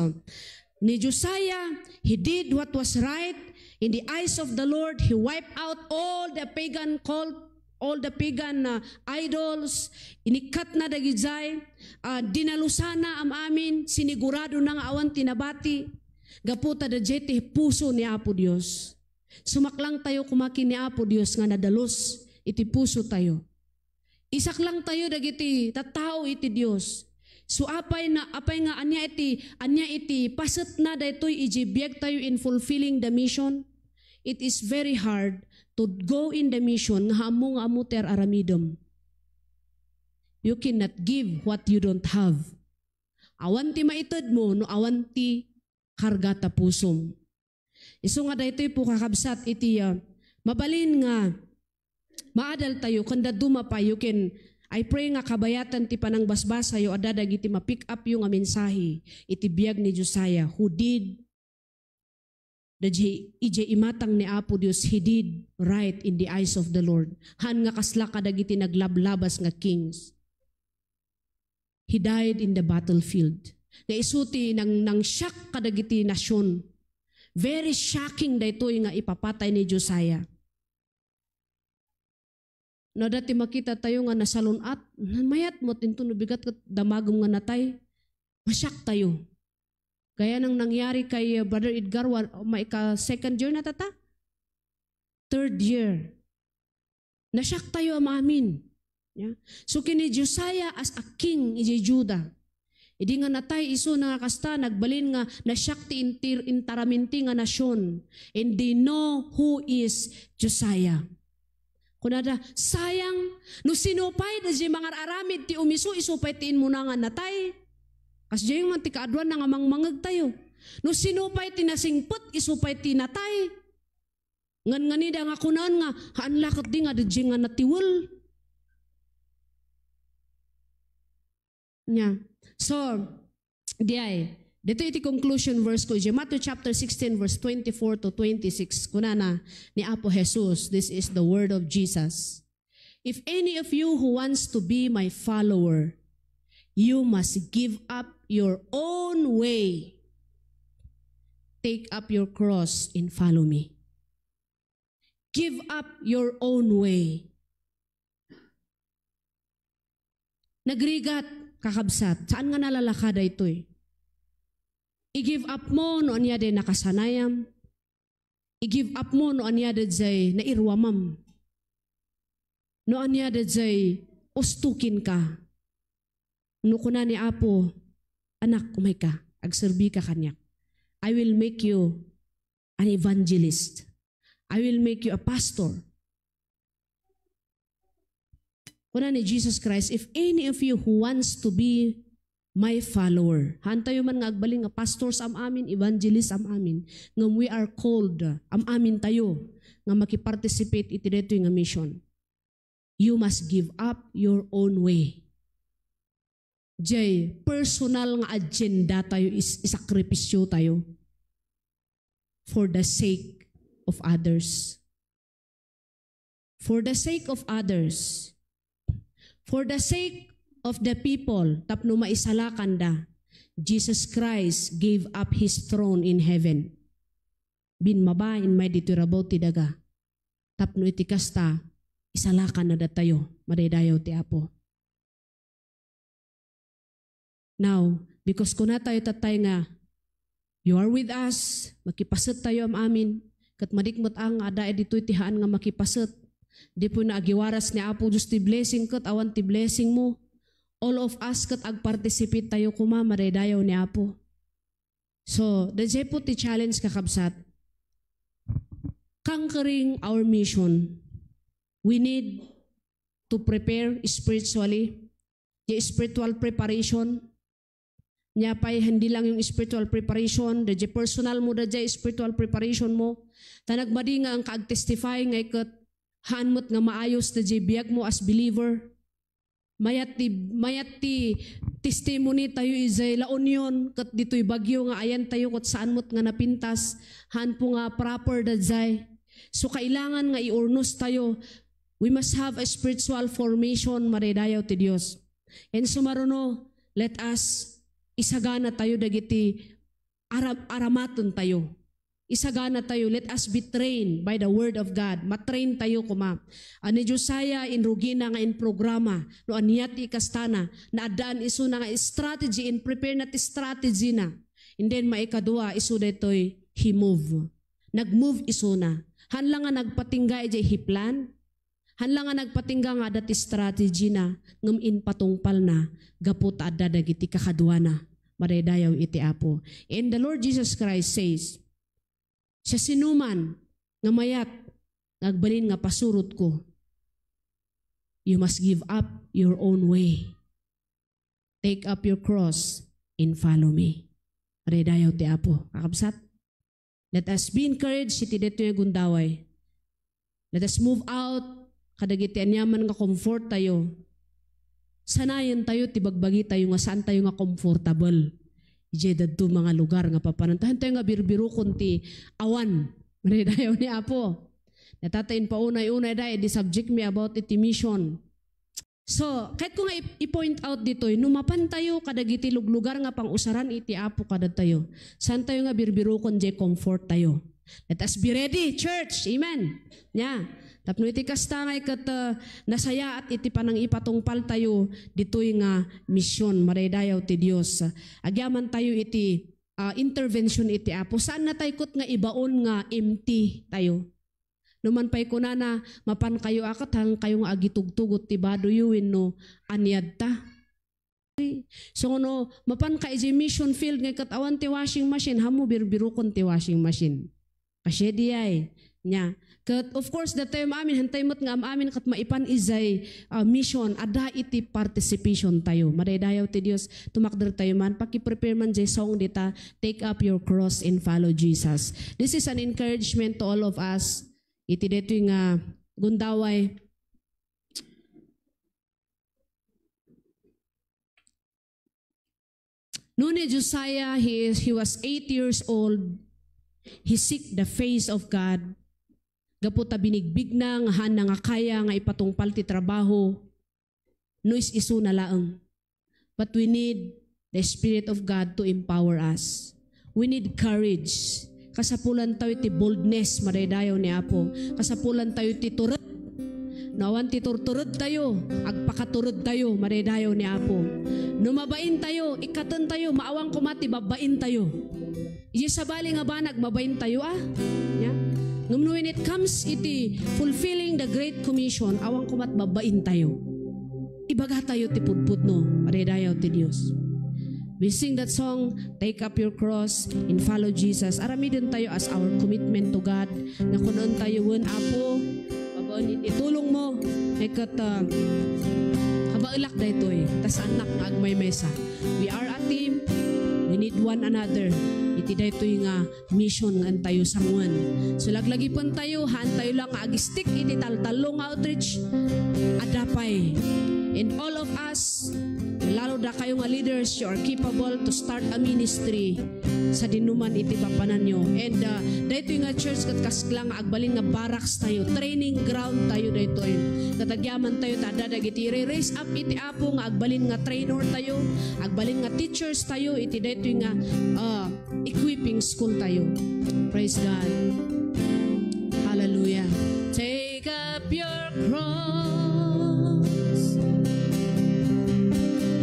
Ni Josiah, he did what was right in the eyes of the Lord. He wiped out all the pagan cult, all the pagan, uh, idols. Inikkatna dagidiay, uh, dinalusana am-amin, siniguradona nga awan ti nabati. Gapu ta daydiay ti puso ni Apo Dios. Sumaklang tayo koma ken ni Apo Dios nga nadalus iti puso tayo. Isaklang tayo dagiti tattao iti Dios. So, apay na, apay nga ania iti, ania iti pasetna daytoy idiay biag tayo in fulfilling the mission? It is very hard to go in the mission nga ammo nga ammo ti ar-aramidem. You cannot give what you don't have. Awan ti maitedmo no awan ti karga ta pusom. Isu nga daytoy po, kakabsat, iti, ah, mabalin nga maadal tayo, ken dadduma pay, you can, I pray nga kabayatan ti panangbasbasayo, adda dagiti ma-pick up yo nga mensahe iti biag ni Josiah, who did, the, idiay imatang ni Apo Dios, he did right in the eyes of the Lord. Haan nga kasla kadagiti naglablabas nga kings. He died in the battlefield. Nga isu ti nang, nang-shock kadagiti nasion. Very shocking daytoy nga ipapatay ni Josiah. No, adda ti makita tayo nga nasalun-at, mayat met inton no bigat ket damagem nga natay, ma-shock tayo. Gaya nang nangyari kay, uh, Brother Edgar, wa-, maika second year na tata? Third year. Na-shock tayo am-amin. Ya. So, ken ni Josiah as a king idiay Judah. Idi nga natay isuna nga kasta, nagbalin nga na-shock ti intir-, intaraminti nga nasion. And they know who is Josiah. Kunada, "Sayang, no sino pay daydiay mangar-aramid ti umisu, isu pay ti immuna nga natay." Kasdiay man ti kaaduanna nga mangmangeg tayo. "No sino pay ti nasingpet, isu pay ti natay." Ngan-nganida nga kunan nga, "Haan la ketdi nga daydiay nga natiwel." Nya. So, diay, dito iti conclusion verse ko, iti Matthew chapter sixteen, verse twenty-four to twenty-six, kunana ni Apo Jesus, this is the word of Jesus. "If any of you who wants to be my follower, you must give up your own way. Take up your cross and follow me." Give up your own way. Nagrigat, kakabsat, saan nga nalalaka daytoy? I-give up mo no ania day nakasanayam. I-give up mo no ania dayjay nairuamam. No ania dayjay ustukin ka. No kuna ni Apo, "Anak, umay ka, agserbi ka kaniak. I will make you an evangelist. I will make you a pastor." Kuna ni Jesus Christ, "If any of you who wants to be my follower. Haantayo man nga agbalin nga pastors am-amin, evangelist am-amin, ngem we are called, am-amin tayo nga makiparticipate iti daytoy nga mission. You must give up your own way. Jay, personal nga agenda tayo, is, isakripisyo tayo for the sake of others. For the sake of others. For the sake of the people, tapno maisalakanda, Jesus Christ gave up His throne in heaven. Binmaba immay ditoy rabaw ti daga. Tapno iti kasta, isalakan na datayo, madaydayaw ti Apo. Now, because kuna tayo tatay nga, "You are with us," makipaset tayo am-amin, ket madikmet ang nga adda ditoy ti haan nga makipaset. Di po na agiwaras ni Apo Diyos ti blessing ket awan ti blessing mo. All of us ket agparticipate tayo kuma, madaydayaw ni Apo. So, the po ti challenge, kakabsat. Conquering our mission, we need to prepare spiritually. The spiritual preparation. Nia pay, hindi lang yung spiritual preparation, the personal mo, the spiritual preparation mo. Ta nagmadi nga ang kaag-testify nga iket, haan met nga maayos the biag mo as believer. Mayat ti, mayat ti testimony tayo ijay La Union, ket ditoy Baguio nga ayan tayo, ket saan met nga napintas, haan po nga proper dayjay. So, kailangan nga iurnos tayo. We must have a spiritual formation, madaydayaw ti Dios. And sumaruno, let us isagana tayo dagiti aram-, aramaten tayo. Isagana tayo, let us be trained by the word of God. Matrain tayo kuma. Ah, ni Josiah, inrugina nga imprograma, no ania ti ikastana, naaddaan isuna nga strategy, in prepare na ti strategy na. And then, maikadua, isu daytoy, he move. Nag-move isuna. Haan la nga nagpatingga ijay he plan. Haan la nga nagpatingga nga adda ti strategy na, ngem impatungpal na, gapu ta adda dagiti kakaduana. Madaydayaw iti Apo. And the Lord Jesus Christ says, "Siasinoman nga mayat nga agbalin nga pasurotko, you must give up your own way. Take up your cross and follow me." Madaydayaw ti Apo. Kakabsat, let us be encouraged iti daytoy nga gundaway. Let us move out kadagiti aniaman nga comfort tayo. Sanayen tayo ti bagbagi tayo nga saan tayo nga comfortable. Ijay dadto mga lugar nga papanan tayo, haan tayo nga birbirokon ti awan. Madaydayaw ni Apo. Natata, impaunay-unay da, idi subject mi about iti mission. So, kayatko nga i-, i-point out ditoy, no mapan tayo kadagiti luglugar nga pangusaran iti Apo kadatayo, saan tayo nga birbirokon jay comfort tayo. Let us be ready, church. Amen. Nia. Tapno iti kasta nga iket, ah, nasayaat iti panangipatungpal tayo ditoy nga mission, madaydayaw ti Dios. Agyaman tayo iti, ah, intervention iti Apo. Saan na tayo ket nga ibaon nga empty tayo? No man pay kunana, mapan kayo a ket haan kayo nga agitugtugot ti badoyo wenno aniadta. So, no, mapan ka ijay mission field nga ket awan ti washing machine, haanmo birbirokon ti washing machine. Kasia diay, nia. Ket, of course, datayo am-amin, haan tayo met nga am-amin ket maipan ijay, ah, mission, adda iti participation tayo. Madaydayaw ti Dios, tumakder tayo man, pakiprepare man jay song dita, "Take up your cross and follow Jesus." This is an encouragement to all of us. Iti daytoy nga gundaway. No ni Josiah, he is, he was eight years old. He seek the face of God. Gapu ta binigbigna nga haanna nga kaya nga ipatungpal ti trabaho no is-isuna laeng. But we need the Spirit of God to empower us. We need courage. Kasapulan tayo ti boldness, madaydayaw ni Apo. Kasapulan tayo ti tured. No awan ti turtured tayo, agpakatured tayo, madaydayaw ni Apo. No mabain tayo, ikkaten tayo, maawan koma ti babbain tayo. Iti sabali nga banag, mabain tayo, ah. Yeah? Ngem no when it comes iti fulfilling the Great Commission, awan koma't babbain tayo. Ibaga tayo ti pudpudno, madaydayaw ti Dios. We sing that song, "Take up your cross and follow Jesus." Aramiden tayo as our commitment to God. Nakunan tayo, wen, Apo, babaen iti tulong mo, Ket, ah, kabaelak daytoy, ta saannak nga agmaymaysa. We are a team. We need one another. Iti daytoy nga mission nga intayo sangoen. So, laglagipentayo, haantayo lang nga ag-stick iti taltallo nga outreach. Adda pay. And all of us, lalo dakayo nga leaders, you are capable to start a ministry sadinoman iti papananyo. And, uh, daytoy nga church ket kasla nga agbalin nga barracks tayo, training ground tayo daytoy. Ket agyamantayo ta adda dagiti ire-raise up iti Apo nga agbalin nga trainer tayo, agbalin nga teachers tayo iti daytoy nga, uh, equipping school tayo. Praise God. Hallelujah. Take up your cross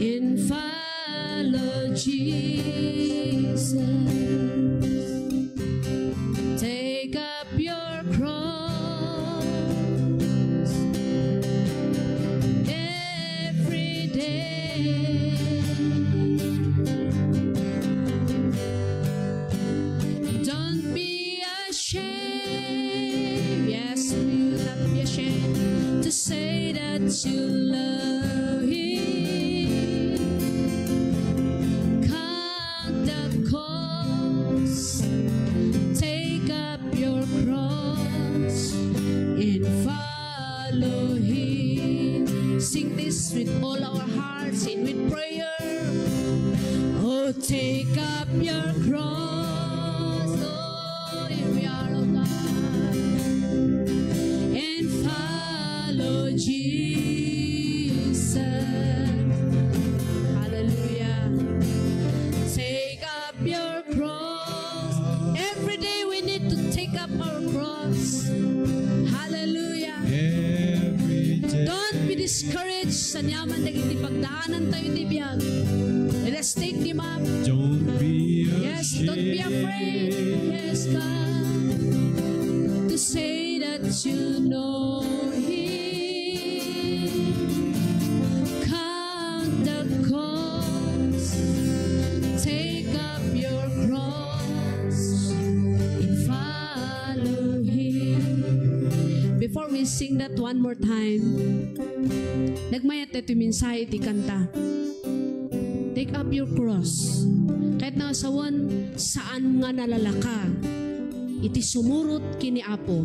and follow Jesus. Take up your cross every day. Don't be ashamed. Yes, we will not be ashamed to say that you love Him. Count the cost. Take up your cross and follow Him. Sing this with all our hearts and with prayer. Oh, take up your cross. Oh, here we are, oh God. And follow Jesus. Hallelujah. Take up your cross. Every day we need to take up our cross. Hallelujah. Every day. Don't be discouraged sa aniaman dagiti pagdaanantayo iti biag. Let us take them up. Don't be ashamed. Yes, don't be afraid. Yes, God. To say that you know Him. Count the cost. Take up your cross and follow Him. Before we sing that one more time, nagmayat daytoy mensahe ti kanta. Take up your cross. Ket nasawen, saan nga nalalaka iti sumurot ken ni Apo.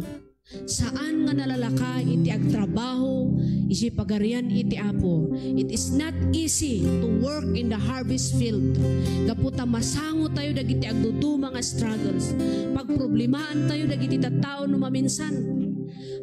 Saan nga nalalaka iti agtrabaho iti Pagarian iti Apo. It is not easy to work in the harvest field. Gapu ta masangotayo dagiti agduduma nga struggles. Pagproblemaantayo dagiti tattao no maminsan.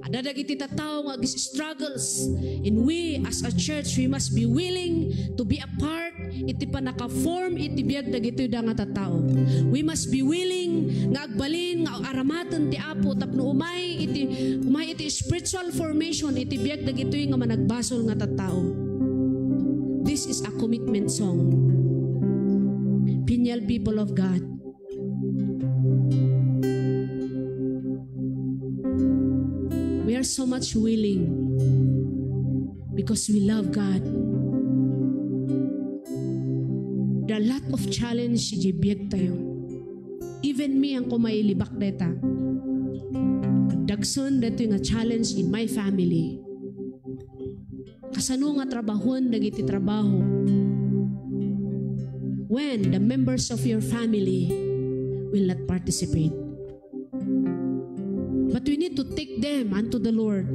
Adda dagiti tattao nga ag-struggles. And we, as a church, we must be willing to be a part iti pannaka-form iti biag dagitoy da nga tattao. We must be willing nga agbalin nga aramaten ti Apo tapno umay iti, umay iti spiritual formation iti biag dagitoy nga managbasol nga tattao. This is a commitment song. Peniel, people of God. We are so much willing because we love God. There are a lot of challenge iti biag tayo. Even me, ang kumailibak deta. Dagsen daytoy nga challenge in my family. Kasano nga trabahuen dagiti trabaho when the members of your family will not participate? But we need to take them unto the Lord.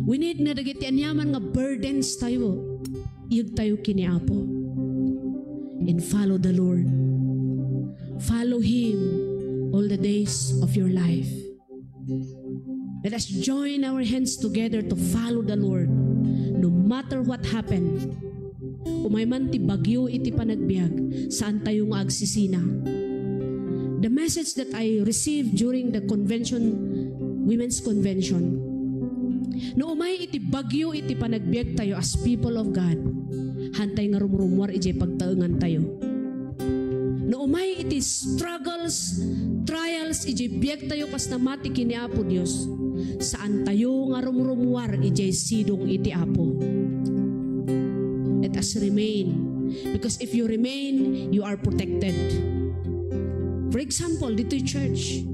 We need nga dagiti aniaman nga burdens tayo, iyeg tayo ken ni Apo. And follow the Lord. Follow Him all the days of your life. Let us join our hands together to follow the Lord, no matter what happened. Umay man ti bagyo iti panagbiag, saan tayo nga agsisina. The message that I received during the convention, women's convention, no umay iti bagyo iti panagbiag tayo as people of God, hantay nga rumrumuar idiay pagtaengan tayo. No umay iti struggles, trials, idiay biag tayo kas namati ken ni Apo Dios, saan tayo nga rumrumuar idiay sidong iti Apo. Let us remain. Because if you remain, you are protected. For example, ditoy church,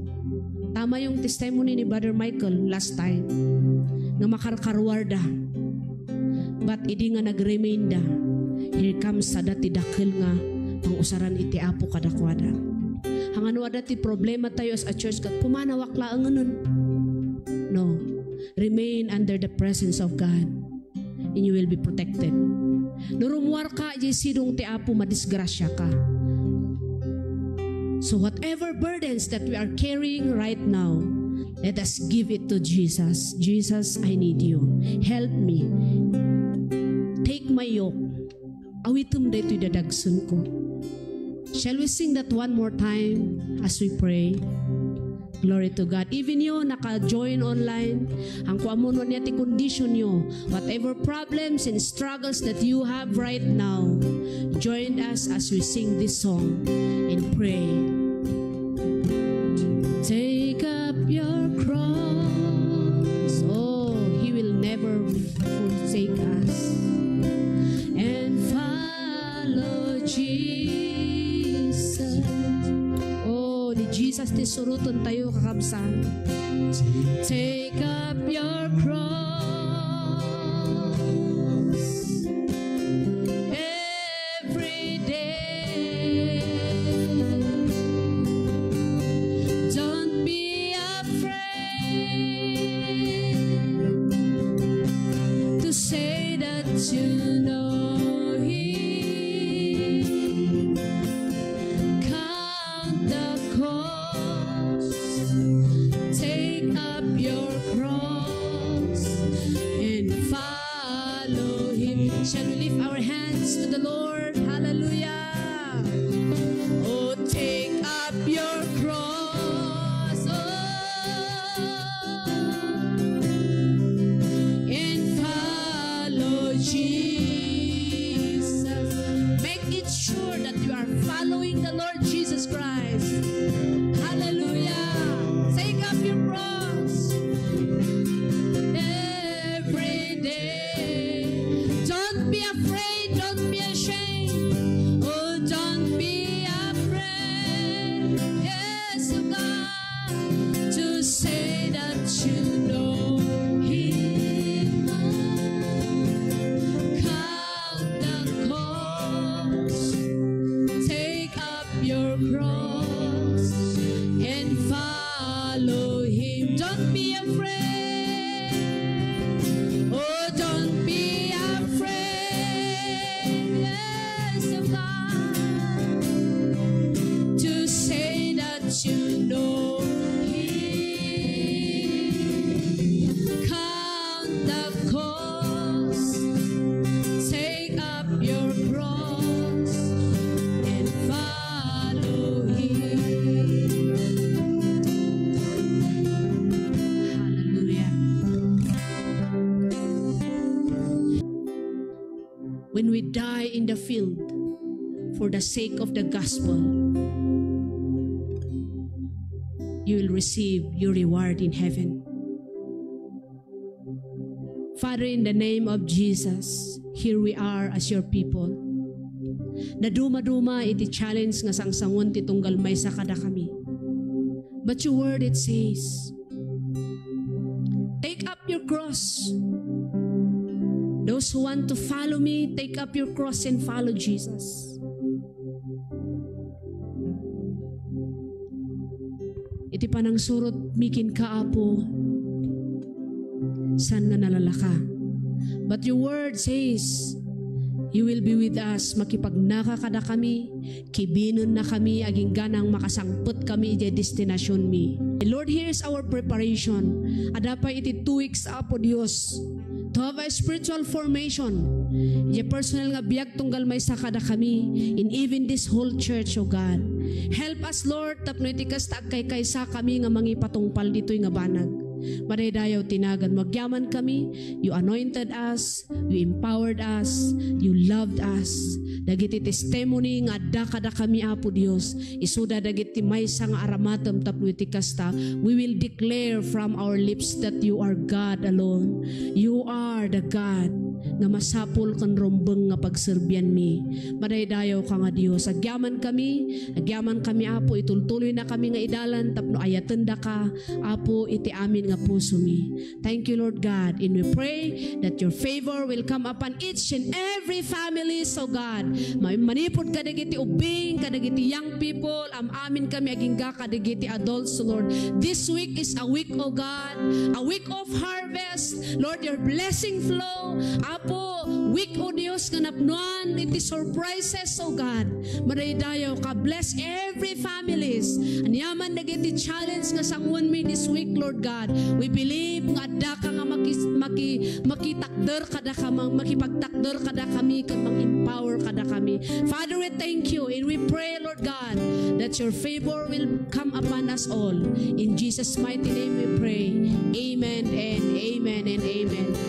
tama yung testimony ni Brother Michael last time, nga makarkaruarda. But idi nga nag-remain da, here comes sada ti dakkel nga pangusaran iti Apo kadakuada. Hangano adda ti problema tayo as a church ket pumanawak laengen. No. Remain under the presence of God and you will be protected. No rummuarka idiay sidong ti Apo, madisgrasiaka. So whatever burdens that we are carrying right now, let us give it to Jesus. "Jesus, I need you. Help me. Take my yoke. Awitem daytoy dadagsenko." Shall we sing that one more time as we pray? Glory to God. Even you naka-join online, hangko ammo no ania ti condition yo, whatever problems and struggles that you have right now, join us as we sing this song and pray. Take up your cross. Oh, He will never forsake us. And follow Jesus. Oh, ni Jesus ti suroten tayo, kakabsat. Take up your cross every day. Don't be afraid to say that you know Him. Count the cost. Take up your cross and follow Him. Shall we lift our hands to the Lord? Hallelujah. Oh, take up your cross, oh, and follow Jesus. Make it sure that you are following the Lord Jesus Christ. Hallelujah. Take up your cross every day. Don't be afraid, don't be ashamed. Oh, don't be afraid. Yes, oh God, to say that you know Him. Count the cost. Take up your cross and follow Him. Don't be afraid. Oh, don't be afraid. Yes, of God. To say that you know Him. Count the cost. Take up your cross and follow Him. Hallelujah. When we die in the field for the sake of the gospel, you will receive your reward in heaven. Father, in the name of Jesus, here we are as your people. Nadumaduma iti challenge nga sangsangon ti tunggal maysa kadakami. But your word, it says, "Take up your cross." Those who want to follow me, take up your cross and follow Jesus. Iti panangsurotmi kenka, Apo, saan nga nalalaka. But your word says, you will be with us, makipagnaka kadakami, kibinennakami, agingganang makasangpetkami idiay destinasionmi. Lord, here's our preparation. Adda pay iti two weeks, Apo Dios, to have a spiritual formation. Idiay personal nga biag tunggal maysa kadakami, and even this whole church, O God. Help us, Lord, tapno iti kasta agkaykaysakami nga mangipatungpal ditoy nga banag. Madaydayaw ti naganmo. Agyamankami, you anointed us, you empowered us, you loved us. Dagiti testimony nga adda kadakami, Apo Dios, isuda dagiti maysa nga aramatem tapno iti kasta, we will declare from our lips that you are God alone. You are are the God nga masapul ken rumbeng nga pagserbianmi. Madaydayaw ka nga Dios. Agyaman kami, agyaman kami, Apo, itultuloy na kami nga idalan tapno ayatenda ka, Apo, iti amin nga pusomi. Thank you, Lord God. And we pray that your favor will come upon each and every family, so God. Ma-, manipud kadagiti ubbing, kadagiti young people, am-amin kami agingga kadagiti adults, Lord. This week is a week, oh God, a week of harvest. Lord, your blessing flow. Apo, week, oh Dios, nga napnuan iti surprises, oh God. Madaydayaw ka. Bless every families. Aniaman dagiti challenge nga sanguanmi this week, Lord God. We believe nga adda ka nga maki-, maki-, makitakder kadakami, makipagtakder kadakami, ken mang-empower kadakami. Father, we thank you and we pray, Lord God, that your favor will come upon us all. In Jesus' mighty name we pray. Amen and amen and amen.